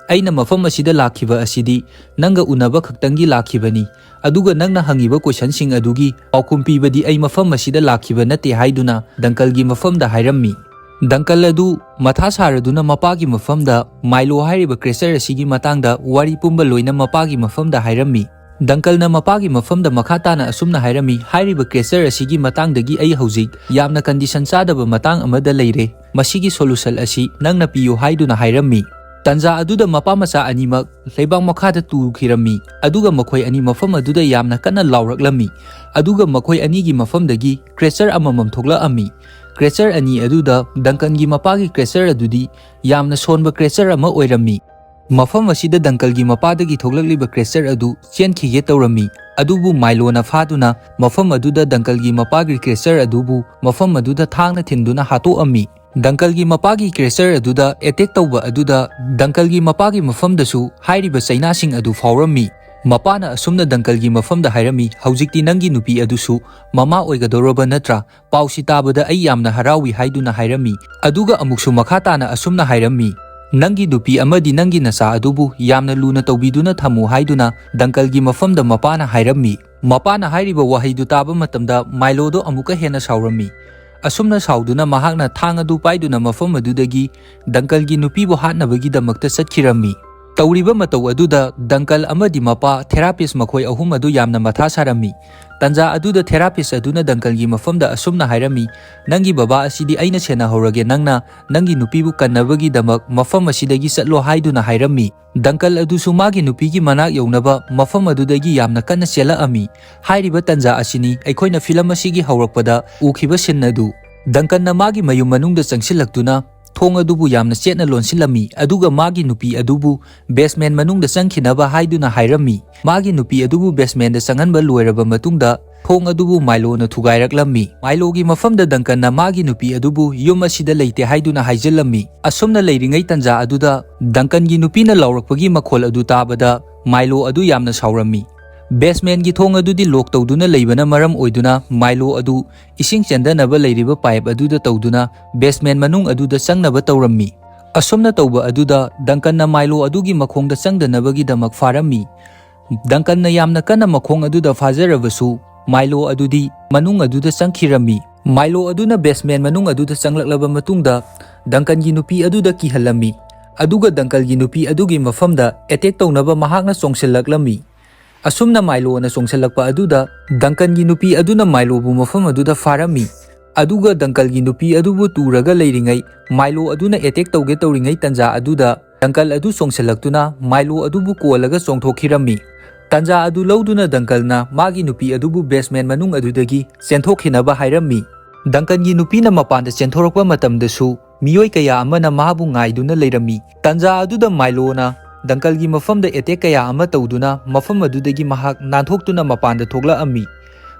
"ꯑꯩꯅ ꯃꯐꯝ ꯑꯁꯤꯗ ꯂꯥꯛꯈꯤꯕ ꯑꯁꯤꯗꯤ ꯅꯪꯒ ꯎꯅꯕ ꯈꯛꯇꯪꯒꯤ ꯂꯥꯛꯈꯤꯕꯅꯤ, ꯑꯗꯨꯒ ꯅꯪꯅ ꯍꯪꯉꯤꯕ ꯀꯣꯏꯁꯟꯁꯤꯡ ꯑꯗꯨꯒꯤ ꯄꯥꯎꯈꯨꯝ ꯄꯤꯕꯗꯤ ꯑꯩ ꯃꯐꯝ ꯑꯁꯤꯗ ꯂꯥꯛꯈꯤꯕ ꯅꯠꯇꯦ" ꯍꯥꯏꯗꯨꯅ ꯗꯪꯀꯜꯒꯤ ꯃꯐꯝꯗ ꯍꯥꯏꯔꯝꯃꯤ꯫ ꯗꯪꯀꯜ ꯑꯗꯨ ꯃꯊꯥ ꯁꯥꯔꯗꯨꯅ ꯃꯄꯥꯒꯤ ꯃꯐꯝꯗ ꯃꯥꯏꯂꯣ ꯍꯥꯏꯔꯤꯕ ꯀ꯭ꯔꯦꯆꯔ ꯑꯁꯤꯒꯤ ꯃꯇꯥꯡꯗ ꯋꯥꯔꯤ ꯄꯨꯝꯕ ꯂꯣꯏꯅ ꯃꯄꯥꯒꯤ ꯃꯐꯝꯗ ꯍꯥꯏꯔꯝꯃꯤ꯫ ꯗꯪꯀꯜꯅ ꯃꯄꯥꯒꯤ ꯃꯐꯝꯗ ꯃꯈꯥ ꯇꯥꯅ ꯑꯁꯨꯝꯅ ꯍꯥꯏꯔꯝꯃꯤ, "ꯍꯥꯏꯔꯤꯕ ꯀ꯭ꯔꯦꯆꯔ ꯑꯁꯤꯒꯤ ꯃꯇꯥꯡꯗꯒꯤ ꯑꯩ ꯍꯧꯖꯤꯛ ꯌꯥꯝꯅ ꯀꯟꯗꯤꯁꯟ ꯆꯥꯗꯕ ꯃꯇꯥꯡ ꯑꯃꯗ ꯂꯩꯔꯦ꯫ ꯃꯁꯤꯒꯤ ꯁꯣꯂꯨꯁꯟ ꯑꯁꯤ ꯅꯪꯅ ꯄꯤꯌꯨ" ꯍꯥꯏꯗꯨꯅ ꯍꯥꯏꯔꯝꯃꯤ꯫ ꯇꯟꯖꯥ ꯑꯗꯨꯗ ꯃꯄꯥ ꯃꯆꯥ ꯑꯅꯤꯃꯛ ꯂꯩꯕꯥꯛ ꯃꯈꯥꯗ ꯇꯨꯈꯤꯔꯝꯃꯤ, ꯑꯗꯨꯒ ꯃꯈꯣꯏ ꯑꯅꯤ ꯃꯐꯝ ꯑꯗꯨꯗ ꯌꯥꯝꯅ ꯀꯟꯅ ꯂꯥꯎꯔꯛꯂꯝꯃꯤ, ꯑꯗꯨꯒ ꯃꯈꯣꯏ ꯑꯅꯤꯒꯤ ꯃꯐꯝꯗꯒꯤ ꯀ꯭ꯔꯦꯆꯔ ꯑꯃꯃꯝ ꯊꯣꯛꯂꯛꯑꯝꯃꯤ꯫ ꯀ꯭ꯔꯦꯆꯔ ꯑꯅꯤ ꯑꯗꯨꯗ ꯗꯪꯀꯟꯒꯤ ꯃꯄꯥꯒꯤ ꯀ꯭ꯔꯦꯆꯔ ꯑꯗꯨꯗꯤ ꯌꯥꯝꯅ ꯁꯣꯟꯕ ꯀ꯭ꯔꯦꯆꯔ ꯑꯃ ꯑꯣꯏꯔꯝꯃꯤ꯫ ꯃꯐꯝ ꯑꯁꯤꯗ ꯗꯪꯀꯜꯒꯤ ꯃꯄꯥꯗꯒꯤ ꯊꯣꯛꯂꯛꯂꯤꯕ ꯀ꯭ꯔꯦꯆꯔ ꯑꯗꯨ ꯆꯦꯟꯈꯤꯒꯦ ꯇꯧꯔꯝꯃꯤ, ꯑꯗꯨꯕꯨ ꯃꯥꯏꯂꯣꯅ ꯐꯥꯗꯨꯅ ꯃꯐꯝ ꯑꯗꯨꯗ ꯗꯪꯀꯜꯒꯤ ꯃꯄꯥꯒꯤ ꯀ꯭ꯔꯦꯆꯔ ꯑꯗꯨꯕꯨ ꯃꯐꯝ ꯑꯗꯨꯗ ꯊꯥꯡꯅ ꯊꯤꯟꯗꯨꯅ ꯍꯥꯠꯇꯣꯛꯑꯝꯃꯤ꯫ ꯗꯪꯀꯜꯒꯤ ꯃꯄꯥꯒꯤ ꯀ꯭ꯔꯦꯆꯔ ꯑꯗꯨꯗ ꯑꯦꯇꯦꯛ ꯇꯧꯕ ꯑꯗꯨꯗ ꯗꯪꯀꯜꯒꯤ ꯃꯄꯥꯒꯤ ꯃꯐꯝꯗꯁꯨ ꯍꯥꯏꯔꯤꯕ ꯆꯩꯅꯥꯁꯤꯡ ꯑꯗꯨ ꯐꯥꯎꯔꯝꯃꯤ꯫ ꯃꯄꯥꯅ ꯑꯁꯨꯝꯅ ꯗꯪꯀꯜꯒꯤ ꯃꯐꯝꯗ ꯍꯥꯏꯔꯝꯃꯤ, "ꯍꯧꯖꯤꯛꯇꯤ ꯅꯪꯒꯤ ꯅꯨꯄꯤ ꯑꯗꯨꯁꯨ ꯃꯃꯥ ꯑꯣꯏꯒꯗꯧꯔꯕ ꯅꯠꯇ꯭ꯔꯥ? ꯄꯥꯎꯁꯤ ꯇꯥꯕꯗ ꯑꯩ ꯌꯥꯝꯅ ꯍꯔꯥꯎꯏ" ꯍꯥꯏꯗꯨꯅ ꯍꯥꯏꯔꯝꯃꯤ꯫ ꯑꯗꯨꯒ ꯑꯃꯨꯛꯁꯨ ꯃꯈꯥ ꯇꯥꯅ ꯑꯁꯨꯝꯅ ꯍꯥꯏꯔꯝꯃꯤ, "ꯅꯪꯒꯤ ꯅꯨꯄꯤ ꯑꯃꯗꯤ ꯅꯪꯒꯤ ꯅꯆꯥ ꯑꯗꯨꯕꯨ ꯌꯥꯝꯅ ꯂꯨꯅ ꯇꯧꯕꯤꯗꯨꯅ ꯊꯝꯃꯨ" ꯍꯥꯏꯗꯨꯅ ꯗꯪꯀꯜꯒꯤ ꯃꯐꯝꯗ ꯃꯄꯥꯅ ꯍꯥꯏꯔꯝꯃꯤ꯫ ꯃꯄꯥꯅ ꯍꯥꯏꯔꯤꯕ ꯋꯥꯍꯩꯗꯨ ꯇꯥꯕ ꯃꯇꯝꯗ ꯃꯥꯏꯂꯣꯗꯣ ꯑꯃꯨꯛꯀ ꯍꯦꯟꯅ ꯁꯥꯎꯔꯝꯃꯤ꯫ ꯑꯁꯨꯝꯅ ꯁꯥꯎꯗꯨꯅ ꯃꯍꯥꯛꯅ ꯊꯥꯡ ꯑꯗꯨ ꯄꯥꯏꯗꯨꯅ ꯃꯐꯝ ꯑꯗꯨꯗꯒꯤ ꯗꯪꯀꯜꯒꯤ ꯅꯨꯄꯤꯕꯨ ꯍꯥꯠꯅꯕꯒꯤꯗꯃꯛꯇ ꯆꯠꯈꯤꯔꯝꯃꯤ꯫ ꯇꯧꯔꯤꯕ ꯃꯇꯧ ꯑꯗꯨꯗ ꯗꯪꯀꯜ ꯑꯃꯗꯤ ꯃꯄꯥ ꯊꯦꯔꯥꯄꯤꯁ ꯃꯈꯣꯏ ꯑꯍꯨꯝ ꯑꯗꯨ ꯌꯥꯝꯅ ꯃꯊꯥ ꯁꯥꯔꯝꯃꯤ꯫ ꯇꯟꯖꯥ ꯑꯗꯨꯗ ꯊꯦꯔꯥꯄꯤꯁ ꯑꯗꯨꯅ ꯗꯪꯀꯜꯒꯤ ꯃꯐꯝꯗ ꯑꯁꯨꯝꯅ ꯍꯥꯏꯔꯝꯃꯤ, "ꯅꯪꯒꯤ ꯕꯕꯥ ꯑꯁꯤꯗꯤ ꯑꯩꯅ ꯁꯦꯟꯅꯍꯧꯔꯒꯦ, ꯅꯪꯅ ꯅꯪꯒꯤ ꯅꯨꯄꯤꯕꯨ ꯀꯟꯅꯕꯒꯤꯗꯃꯛ ꯃꯐꯝ ꯑꯁꯤꯗꯒꯤ ꯆꯠꯂꯣ" ꯍꯥꯏꯗꯨꯅ ꯍꯥꯏꯔꯝꯃꯤ꯫ ꯗꯪꯀꯜ ꯑꯗꯨꯁꯨ ꯃꯥꯒꯤ ꯅꯨꯄꯤꯒꯤ ꯃꯅꯥꯛ ꯌꯧꯅꯕ ꯃꯐꯝ ꯑꯗꯨꯗꯒꯤ ꯌꯥꯝꯅ ꯀꯟꯅ ꯆꯦꯜꯂꯛꯑꯝꯃꯤ꯫ ꯍꯥꯏꯔꯤꯕ ꯇꯟꯖꯥ ꯑꯁꯤꯅꯤ ꯑꯩꯈꯣꯏꯅ ꯐꯤꯂꯝ ꯑꯁꯤꯒꯤ ꯍꯧꯔꯛꯄꯗ ꯎꯈꯤꯕ ꯁꯤꯟ ꯑꯗꯨ꯫ ꯗꯪꯀꯟꯅ ꯃꯥꯒꯤ ꯃꯌꯨꯝ ꯃꯅꯨꯡꯗ ꯆꯪꯁꯤꯜꯂꯛꯇꯨꯅ ꯊꯣꯡ ꯑꯗꯨꯕꯨ ꯌꯥꯝꯅ ꯆꯦꯠꯅ ꯂꯣꯟꯁꯤꯜꯂꯝꯃꯤ, ꯑꯗꯨꯒ ꯃꯥꯒꯤ ꯅꯨꯄꯤ ꯑꯗꯨꯕꯨ ꯕꯦꯁꯃꯦꯟ ꯃꯅꯨꯡꯗ ꯆꯪꯈꯤꯅꯕ ꯍꯥꯏꯗꯨꯅ ꯍꯥꯏꯔꯝꯃꯤ꯫ ꯃꯥꯒꯤ ꯅꯨꯄꯤ ꯑꯗꯨꯕꯨ ꯕꯦꯁꯃꯦꯟꯗ ꯆꯪꯍꯟꯕ ꯂꯣꯏꯔꯕ ꯃꯇꯨꯡꯗ ꯊꯣꯡ ꯑꯗꯨꯕꯨ ꯃꯥꯏꯂꯣꯅ ꯊꯨꯒꯥꯏꯔꯛꯂꯝꯃꯤ꯫ ꯃꯥꯏꯂꯣꯒꯤ ꯃꯐꯝꯗ ꯗꯪꯀꯟꯅ ꯃꯥꯒꯤ ꯅꯨꯄꯤ ꯑꯗꯨꯕꯨ ꯌꯨꯝ ꯑꯁꯤꯗ ꯂꯩꯇꯦ ꯍꯥꯏꯗꯨꯅ ꯍꯥꯏꯖꯤꯜꯂꯝꯃꯤ꯫ ꯑꯁꯨꯝꯅ ꯂꯩꯔꯤꯉꯩ ꯇꯟꯖꯥ ꯑꯗꯨꯗ ꯗꯪꯀꯟꯒꯤ ꯅꯨꯄꯤꯅ ꯂꯥꯎꯔꯛꯄꯒꯤ ꯃꯈꯣꯜ ꯑꯗꯨ ꯇꯥꯕꯗ ꯃꯥꯏꯂꯣ ꯑꯗꯨ ꯌꯥꯝꯅ ꯁꯥꯎꯔꯝꯃꯤ꯫ ꯕꯦꯁꯃꯦꯟꯒꯤ ꯊꯣꯡ ꯑꯗꯨꯗꯤ ꯂꯣꯛ ꯇꯧꯗꯨꯅ ꯂꯩꯕꯅ ꯃꯔꯝ ꯑꯣꯏꯗꯨꯅ ꯃꯥꯏꯂꯣ ꯑꯗꯨ ꯏꯁꯤꯡ ꯆꯦꯟꯗꯅꯕ ꯂꯩꯔꯤꯕ ꯄꯥꯏꯞ ꯑꯗꯨꯗ ꯇꯧꯗꯨꯅ ꯕꯦꯁꯃꯦꯟ ꯃꯅꯨꯡ ꯑꯗꯨꯗ ꯆꯪꯅꯕ ꯇꯧꯔꯝꯃꯤ꯫ ꯑꯁꯨꯝꯅ ꯇꯧꯕ ꯑꯗꯨꯗ ꯗꯪꯀꯟꯅ ꯃꯥꯏꯂꯣ ꯑꯗꯨꯒꯤ ꯃꯈꯣꯡꯗ ꯆꯪꯗꯅꯕꯒꯤꯗꯃꯛ ꯐꯥꯔꯝꯃꯤ꯫ ꯗꯪꯀꯟꯅ ꯌꯥꯝꯅ ꯀꯟꯅ ꯃꯈꯣꯡ ꯑꯗꯨꯗ ꯐꯥꯖꯔꯕꯁꯨ, ꯃꯥꯏꯂꯣ ꯑꯗꯨꯗꯤ ꯃꯅꯨꯡ ꯑꯗꯨꯗ ꯆꯪꯈꯤꯔꯝꯃꯤ꯫ ꯃꯥꯏꯂꯣ ꯑꯗꯨꯅ ꯕꯦꯁꯃꯦꯟ ꯃꯅꯨꯡ ꯑꯗꯨꯗ ꯆꯪꯂꯛꯂꯕ ꯃꯇꯨꯡꯗ, ꯗꯪꯀꯟꯒꯤ ꯅꯨꯄꯤ ꯑꯗꯨꯗ ꯀꯤꯍꯜꯂꯝꯃꯤ, ꯑꯗꯨꯒ ꯗꯪꯀꯜꯒꯤ ꯅꯨꯄꯤ ꯑꯗꯨꯒꯤ ꯃꯐꯝꯗ ꯑꯦꯇꯦꯛ ꯇꯧꯅꯕ ꯃꯍꯥꯛꯅ ꯆꯣꯡꯁꯤꯜꯂꯛꯂꯝꯃꯤ꯫ ꯑꯁꯨꯝꯅ ꯃꯥꯏꯂꯣꯅ ꯆꯣꯡꯁꯤꯜꯂꯛꯄ ꯑꯗꯨꯗ, ꯗꯪꯀꯟꯒꯤ ꯅꯨꯄꯤ ꯑꯗꯨꯅ ꯃꯥꯏꯂꯣꯕꯨ ꯃꯐꯝ ꯑꯗꯨꯗ ꯐꯥꯔꯝꯃꯤ, ꯑꯗꯨꯒ ꯗꯪꯀꯜꯒꯤ ꯅꯨꯄꯤ ꯑꯗꯨꯕꯨ ꯇꯨꯔꯒ ꯂꯩꯔꯤꯉꯩ, ꯃꯥꯏꯂꯣ ꯑꯗꯨꯅ ꯑꯦꯇꯦꯛ ꯇꯧꯒꯦ ꯇꯧꯔꯤꯉꯩ ꯇꯟꯖꯥ ꯑꯗꯨꯗ, ꯗꯪꯀꯜ ꯑꯗꯨ ꯆꯣꯡꯁꯤꯜꯂꯛꯇꯨꯅ ꯃꯥꯏꯂꯣ ꯑꯗꯨꯕꯨ ꯀꯣꯜꯂꯒ ꯆꯣꯡꯊꯣꯛꯈꯤꯔꯝꯃꯤ꯫ ꯇꯟꯖꯥ ꯑꯗꯨ ꯂꯧꯗꯨꯅ ꯗꯪꯀꯜꯅ ꯃꯥꯒꯤ ꯅꯨꯄꯤ ꯑꯗꯨꯕꯨ ꯕꯦꯁꯃꯦꯟ ꯃꯅꯨꯡ ꯑꯗꯨꯗꯒꯤ ꯆꯦꯟꯊꯣꯛꯈꯤꯅꯕ ꯍꯥꯏꯔꯝꯃꯤ꯫ ꯗꯪꯀꯟꯒꯤ ꯅꯨꯄꯤꯅ ꯃꯄꯥꯟꯗ ꯆꯦꯟꯊꯣꯔꯛꯄ ꯃꯇꯝꯗꯁꯨ, ꯃꯤꯑꯣꯏ ꯀꯌꯥ ꯑꯃꯅ ꯃꯥꯕꯨ ꯉꯥꯏꯗꯨꯅ ꯂꯩꯔꯝꯃꯤ꯫ ꯇꯟꯖꯥ ꯑꯗꯨꯗ ꯃꯥꯏꯂꯣꯅ ꯗꯪꯀꯜꯒꯤ ꯃꯐꯝꯗ ꯑꯦꯇꯦꯛ ꯀꯌꯥ ꯑꯃ ꯇꯧꯗꯨꯅ ꯃꯐꯝ ꯑꯗꯨꯗꯒꯤ ꯃꯍꯥꯛ ꯅꯥꯟꯊꯣꯛꯇꯨꯅ ꯃꯄꯥꯟꯗ ꯊꯣꯛꯂꯛꯑꯝꯃꯤ꯫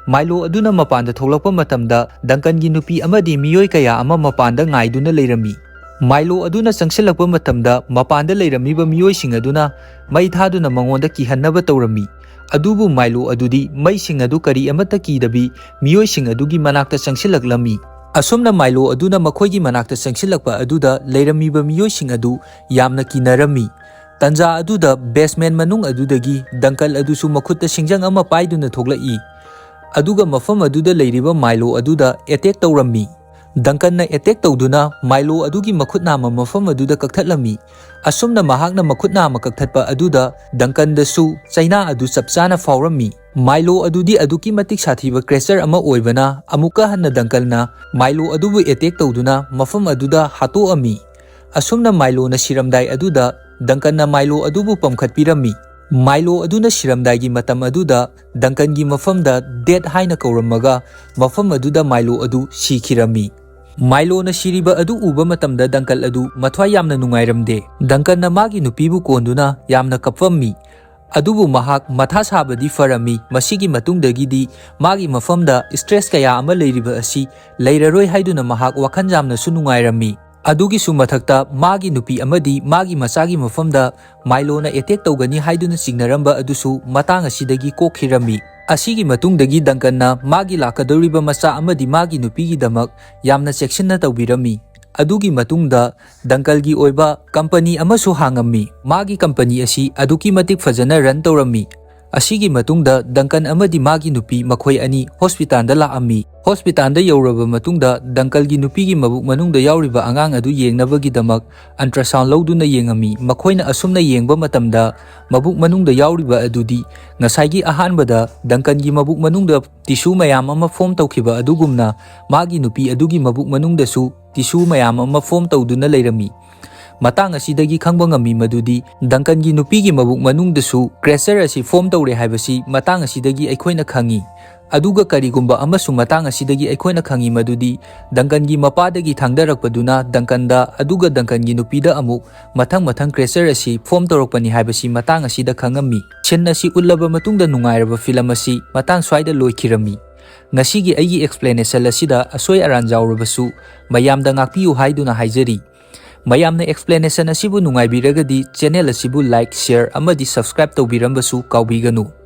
ꯃꯥꯏꯂꯣ ꯑꯗꯨꯅ ꯃꯄꯥꯟꯗ ꯊꯣꯛꯂꯛꯄ ꯃꯇꯝꯗ, ꯗꯪꯀꯟꯒꯤ ꯅꯨꯄꯤ ꯑꯃꯗꯤ ꯃꯤꯑꯣꯏ ꯀꯌꯥ ꯑꯃ ꯃꯄꯥꯟꯗ ꯉꯥꯏꯗꯨꯅ ꯂꯩꯔꯝꯃꯤ꯫ ꯃꯥꯏꯂꯣ ꯑꯗꯨꯅ ꯆꯪꯁꯤꯜꯂꯛꯄ ꯃꯇꯝꯗ, ꯃꯄꯥꯟꯗ ꯂꯩꯔꯝꯃꯤꯕ ꯃꯤꯑꯣꯏꯁꯤꯡ ꯑꯗꯨꯅ ꯃꯩ ꯊꯥꯗꯨꯅ ꯃꯉꯣꯟꯗ ꯀꯤꯍꯟꯅꯕ ꯇꯧꯔꯝꯃꯤ꯫ ꯑꯗꯨꯕꯨ ꯃꯥꯏꯂꯣ ꯑꯗꯨꯗꯤ ꯃꯩꯁꯤꯡ ꯑꯗꯨ ꯀꯔꯤ ꯑꯃꯠꯇ ꯀꯤꯗꯕꯤ, ꯃꯤꯑꯣꯏꯁꯤꯡ ꯑꯗꯨꯒꯤ ꯃꯅꯥꯛꯇ ꯆꯪꯁꯤꯜꯂꯛꯂꯝꯃꯤ꯫ ꯑꯁꯨꯝꯅ ꯃꯥꯏꯂꯣ ꯑꯗꯨꯅ ꯃꯈꯣꯏꯒꯤ ꯃꯅꯥꯛꯇ ꯆꯪꯁꯤꯜꯂꯛꯄ ꯑꯗꯨꯗ ꯂꯩꯔꯝꯃꯤꯕ ꯃꯤꯑꯣꯏꯁꯤꯡ ꯑꯗꯨ ꯌꯥꯝꯅ ꯀꯤꯅꯔꯝꯃꯤ꯫ ꯇꯟꯖꯥ ꯑꯗꯨꯗ ꯕꯦꯁꯃꯦꯟ ꯃꯅꯨꯡ ꯑꯗꯨꯗꯒꯤ ꯗꯪꯀꯜ ꯑꯗꯨꯁꯨ ꯃꯈꯨꯠꯇ ꯁꯤꯡꯖꯪ ꯑꯃ ꯄꯥꯏꯗꯨꯅ ꯊꯣꯛꯂꯛꯏ, ꯑꯗꯨꯒ ꯃꯐꯝ ꯑꯗꯨꯗ ꯂꯩꯔꯤꯕ ꯃꯥꯏꯂꯣ ꯑꯗꯨꯗ ꯑꯦꯇꯦꯛ ꯇꯧꯔꯝꯃꯤ꯫ ꯗꯪꯀꯟꯅ ꯑꯦꯇꯦꯛ ꯇꯧꯗꯨꯅ ꯃꯥꯏꯂꯣ ꯑꯗꯨꯒꯤ ꯃꯈꯨꯠ ꯅꯥꯝꯃ ꯃꯐꯝ ꯑꯗꯨꯗ ꯀꯛꯊꯠꯂꯝꯃꯤ꯫ ꯑꯁꯨꯝꯅ ꯃꯍꯥꯛꯅ ꯃꯈꯨꯠ ꯅꯥꯝꯃ ꯀꯛꯊꯠꯄ ꯑꯗꯨꯗ ꯗꯪꯀꯟꯗꯁꯨ ꯆꯩꯅꯥ ꯑꯗꯨ ꯆꯞ ꯆꯥꯅ ꯐꯥꯎꯔꯝꯃꯤ꯫ ꯃꯥꯏꯂꯣ ꯑꯗꯨꯗꯤ ꯑꯗꯨꯛꯀꯤ ꯃꯇꯤꯛ ꯁꯥꯊꯤꯕ ꯀ꯭ꯔꯦꯆꯔ ꯑꯃ ꯑꯣꯏꯕꯅ, ꯑꯃꯨꯛꯀ ꯍꯟꯅ ꯗꯪꯀꯟꯅ ꯃꯥꯏꯂꯣ ꯑꯗꯨꯕꯨ ꯑꯦꯇꯦꯛ ꯇꯧꯗꯨꯅ ꯃꯐꯝ ꯑꯗꯨꯗ ꯍꯥꯠꯇꯣꯛꯑꯝꯃꯤ꯫ ꯑꯁꯨꯝꯅ ꯃꯥꯏꯂꯣꯅ ꯁꯤꯔꯝꯗꯥꯏ ꯑꯗꯨꯗ ꯗꯪꯀꯟꯅ ꯃꯥꯏꯂꯣ ꯑꯗꯨꯕꯨ ꯄꯝꯈꯠꯄꯤꯔꯝꯃꯤ꯫ ꯃꯥꯏꯂꯣ ꯑꯗꯨꯅ ꯁꯤꯔꯝꯗꯥꯏꯒꯤ ꯃꯇꯝ ꯑꯗꯨꯗ ꯗꯪꯀꯟꯒꯤ ꯃꯐꯝꯗ ꯗꯦꯠ ꯍꯥꯏꯅ ꯀꯧꯔꯝꯃꯒ, ꯃꯐꯝ ꯑꯗꯨꯗ ꯃꯥꯏꯂꯣ ꯑꯗꯨ ꯁꯤꯈꯤꯔꯝꯃꯤ꯫ ꯃꯥꯏꯂꯣꯅ ꯁꯤꯔꯤꯕ ꯑꯗꯨ ꯎꯕ ꯃꯇꯝꯗ ꯗꯪꯀꯜ ꯑꯗꯨ ꯃꯊ꯭ꯋꯥꯏ ꯌꯥꯝꯅ ꯅꯨꯡꯉꯥꯏꯔꯝꯗꯦ꯫ ꯗꯪꯀꯟꯅ ꯃꯥꯒꯤ ꯅꯨꯄꯤꯕꯨ ꯀꯣꯟꯗꯨꯅ ꯌꯥꯝꯅ ꯀꯞꯄꯝꯃꯤ꯫ ꯑꯗꯨꯕꯨ ꯃꯍꯥꯛ ꯃꯊꯥ ꯁꯥꯕꯗꯤ ꯐꯔꯝꯃꯤ꯫ ꯃꯁꯤꯒꯤ ꯃꯇꯨꯡꯗꯒꯤꯗꯤ ꯃꯥꯒꯤ ꯃꯐꯝꯗ ꯁ꯭ꯇ꯭ꯔꯦꯁ ꯀꯌꯥ ꯑꯃ ꯂꯩꯔꯤꯕ ꯑꯁꯤ ꯂꯩꯔꯔꯣꯏ ꯍꯥꯏꯗꯨꯅ ꯃꯍꯥꯛ ꯋꯥꯈꯜ ꯌꯥꯝꯅꯁꯨ ꯅꯨꯡꯉꯥꯏꯔꯝꯃꯤ꯫ ꯑꯗꯨꯒꯤꯁꯨ ꯃꯊꯛꯇ, ꯃꯥꯒꯤ ꯅꯨꯄꯤ ꯑꯃꯗꯤ ꯃꯥꯒꯤ ꯃꯆꯥꯒꯤ ꯃꯐꯝꯗ ꯃꯥꯏꯂꯣꯅ ꯑꯦꯇꯦꯛ ꯇꯧꯒꯅꯤ ꯍꯥꯏꯗꯨꯅ ꯆꯤꯡꯅꯔꯝꯕ ꯑꯗꯨꯁꯨ ꯃꯇꯥꯡ ꯑꯁꯤꯗꯒꯤ ꯀꯣꯛꯈꯤꯔꯝꯃꯤ꯫ ꯑꯁꯤꯒꯤ ꯃꯇꯨꯡꯗꯒꯤ ꯗꯪꯀꯟꯅ ꯃꯥꯒꯤ ꯂꯥꯛꯀꯗꯧꯔꯤꯕ ꯃꯆꯥ ꯑꯃꯗꯤ ꯃꯥꯒꯤ ꯅꯨꯄꯤꯒꯤꯗꯃꯛ ꯌꯥꯝꯅ ꯆꯦꯛꯁꯤꯟꯅ ꯇꯧꯕꯤꯔꯝꯃꯤ꯫ ꯑꯗꯨꯒꯤ ꯃꯇꯨꯡꯗ ꯗꯪꯀꯜꯒꯤ ꯑꯣꯏꯕ ꯀꯝꯄꯅꯤ ꯑꯃꯁꯨ ꯍꯥꯡꯉꯝꯃꯤ꯫ ꯃꯥꯒꯤ ꯀꯝꯄꯅꯤ ꯑꯁꯤ ꯑꯗꯨꯛꯀꯤ ꯃꯇꯤꯛ ꯐꯖꯅ ꯔꯟ ꯇꯧꯔꯝꯃꯤ꯫ ꯑꯁꯤꯒꯤ ꯃꯇꯨꯡꯗ ꯗꯪꯀꯟ ꯑꯃꯗꯤ ꯃꯥꯒꯤ ꯅꯨꯄꯤ ꯃꯈꯣꯏ ꯑꯅꯤ ꯍꯣꯁꯄꯤꯇꯥꯜꯗ ꯂꯥꯛꯑꯝꯃꯤ꯫ ꯍꯣꯁꯄꯤꯇꯥꯜꯗ ꯌꯧꯔꯕ ꯃꯇꯨꯡꯗ ꯗꯪꯀꯜꯒꯤ ꯅꯨꯄꯤꯒꯤ ꯃꯕꯨꯛ ꯃꯅꯨꯡꯗ ꯌꯥꯎꯔꯤꯕ ꯑꯉꯥꯡ ꯑꯗꯨ ꯌꯦꯡꯅꯕꯒꯤꯗꯃꯛ ꯑꯜꯇ꯭ꯔꯥꯁꯥꯎꯟ ꯂꯧꯗꯨꯅ ꯌꯦꯡꯉꯝꯃꯤ꯫ ꯃꯈꯣꯏꯅ ꯑꯁꯨꯝꯅ ꯌꯦꯡꯕ ꯃꯇꯝꯗ ꯃꯕꯨꯛ ꯃꯅꯨꯡꯗ ꯌꯥꯎꯔꯤꯕ ꯑꯗꯨꯗꯤ ꯉꯁꯥꯏꯒꯤ ꯑꯍꯥꯟꯕꯗ ꯗꯪꯀꯟꯒꯤ ꯃꯕꯨꯛ ꯃꯅꯨꯡꯗ ꯇꯤꯁꯨ ꯃꯌꯥꯝ ꯑꯃ ꯐꯣꯝ ꯇꯧꯈꯤꯕ ꯑꯗꯨꯒꯨꯝꯅ ꯃꯥꯒꯤ ꯅꯨꯄꯤ ꯑꯗꯨꯒꯤ ꯃꯕꯨꯛ ꯃꯅꯨꯡꯗꯁꯨ ꯇꯤꯁꯨ ꯃꯌꯥꯝ ꯑꯃ ꯐꯣꯝ ꯇꯧꯗꯨꯅ ꯂꯩꯔꯝꯃꯤ꯫ ꯃꯇꯥꯡ ꯑꯁꯤꯗꯒꯤ ꯈꯪꯕ ꯉꯝꯃꯤ ꯃꯗꯨꯗꯤ ꯗꯪꯀꯟꯒꯤ ꯅꯨꯄꯤꯒꯤ ꯃꯕꯨꯛ ꯃꯅꯨꯡꯗꯁꯨ ꯀ꯭ꯔꯦꯁꯔ ꯑꯁꯤ ꯐꯣꯝ ꯇꯧꯔꯦ ꯍꯥꯏꯕꯁꯤ ꯃꯇꯥꯡ ꯑꯁꯤꯗꯒꯤ ꯑꯩꯈꯣꯏꯅ ꯈꯪꯉꯤ꯫ ꯑꯗꯨꯒ ꯀꯔꯤꯒꯨꯝꯕ ꯑꯃꯁꯨ ꯃꯇꯥꯡ ꯑꯁꯤꯗꯒꯤ ꯑꯩꯈꯣꯏꯅ ꯈꯪꯉꯤ ꯃꯗꯨꯗꯤ ꯗꯪꯀꯟꯒꯤ ꯃꯄꯥꯗꯒꯤ ꯊꯥꯡꯗꯔꯛꯄꯗꯨꯅ ꯗꯪꯀꯟꯗ ꯑꯗꯨꯒ ꯗꯪꯀꯟꯒꯤ ꯅꯨꯄꯤꯗ ꯑꯃꯨꯛ ꯃꯊꯪ ꯃꯊꯪ ꯀ꯭ꯔꯦꯁꯔ ꯑꯁꯤ ꯐꯣꯝ ꯇꯧꯔꯛꯄꯅꯤ ꯍꯥꯏꯕꯁꯤ ꯃꯇꯥꯡ ꯑꯁꯤꯗ ꯈꯪꯉꯝꯃꯤ꯫ ꯁꯤꯟ ꯑꯁꯤ ꯎꯠꯂꯕ ꯃꯇꯨꯡꯗ ꯅꯨꯡꯉꯥꯏꯔꯕ ꯐꯤꯂꯝ ꯑꯁꯤ ꯃꯇꯥꯡ ꯁ꯭ꯋꯥꯏꯗ ꯂꯣꯏꯈꯤꯔꯝꯃꯤ꯫ ꯉꯁꯤꯒꯤ ꯑꯩꯒꯤ ꯑꯦꯛꯁꯄ꯭ꯂꯦꯅꯦꯁꯟ ꯑꯁꯤꯗ ꯑꯁꯣꯏ ꯑꯔꯥꯟ ꯌꯥꯎꯔꯕꯁꯨ ꯃꯌꯥꯝꯗ ꯉꯥꯛꯄꯤꯌꯨ ꯍꯥꯏꯗꯨꯅ ꯍꯥꯏꯖꯔꯤ꯫ ꯃꯌꯥꯝꯅ ꯑꯦꯛꯁꯄ꯭ꯂꯦꯅꯦꯁꯟ ꯑꯁꯤꯕꯨ ꯅꯨꯡꯉꯥꯏꯕꯤꯔꯒꯗꯤ ꯆꯦꯅꯦꯜ ꯑꯁꯤꯕꯨ ꯂꯥꯏꯛ, ꯁꯤꯌꯔ ꯑꯃꯗꯤ ꯁꯕꯁꯀ꯭ꯔꯥꯏꯕ ꯇꯧꯕꯤꯔꯝꯕꯁꯨ ꯀꯥꯎꯕꯤꯒꯅꯨ꯫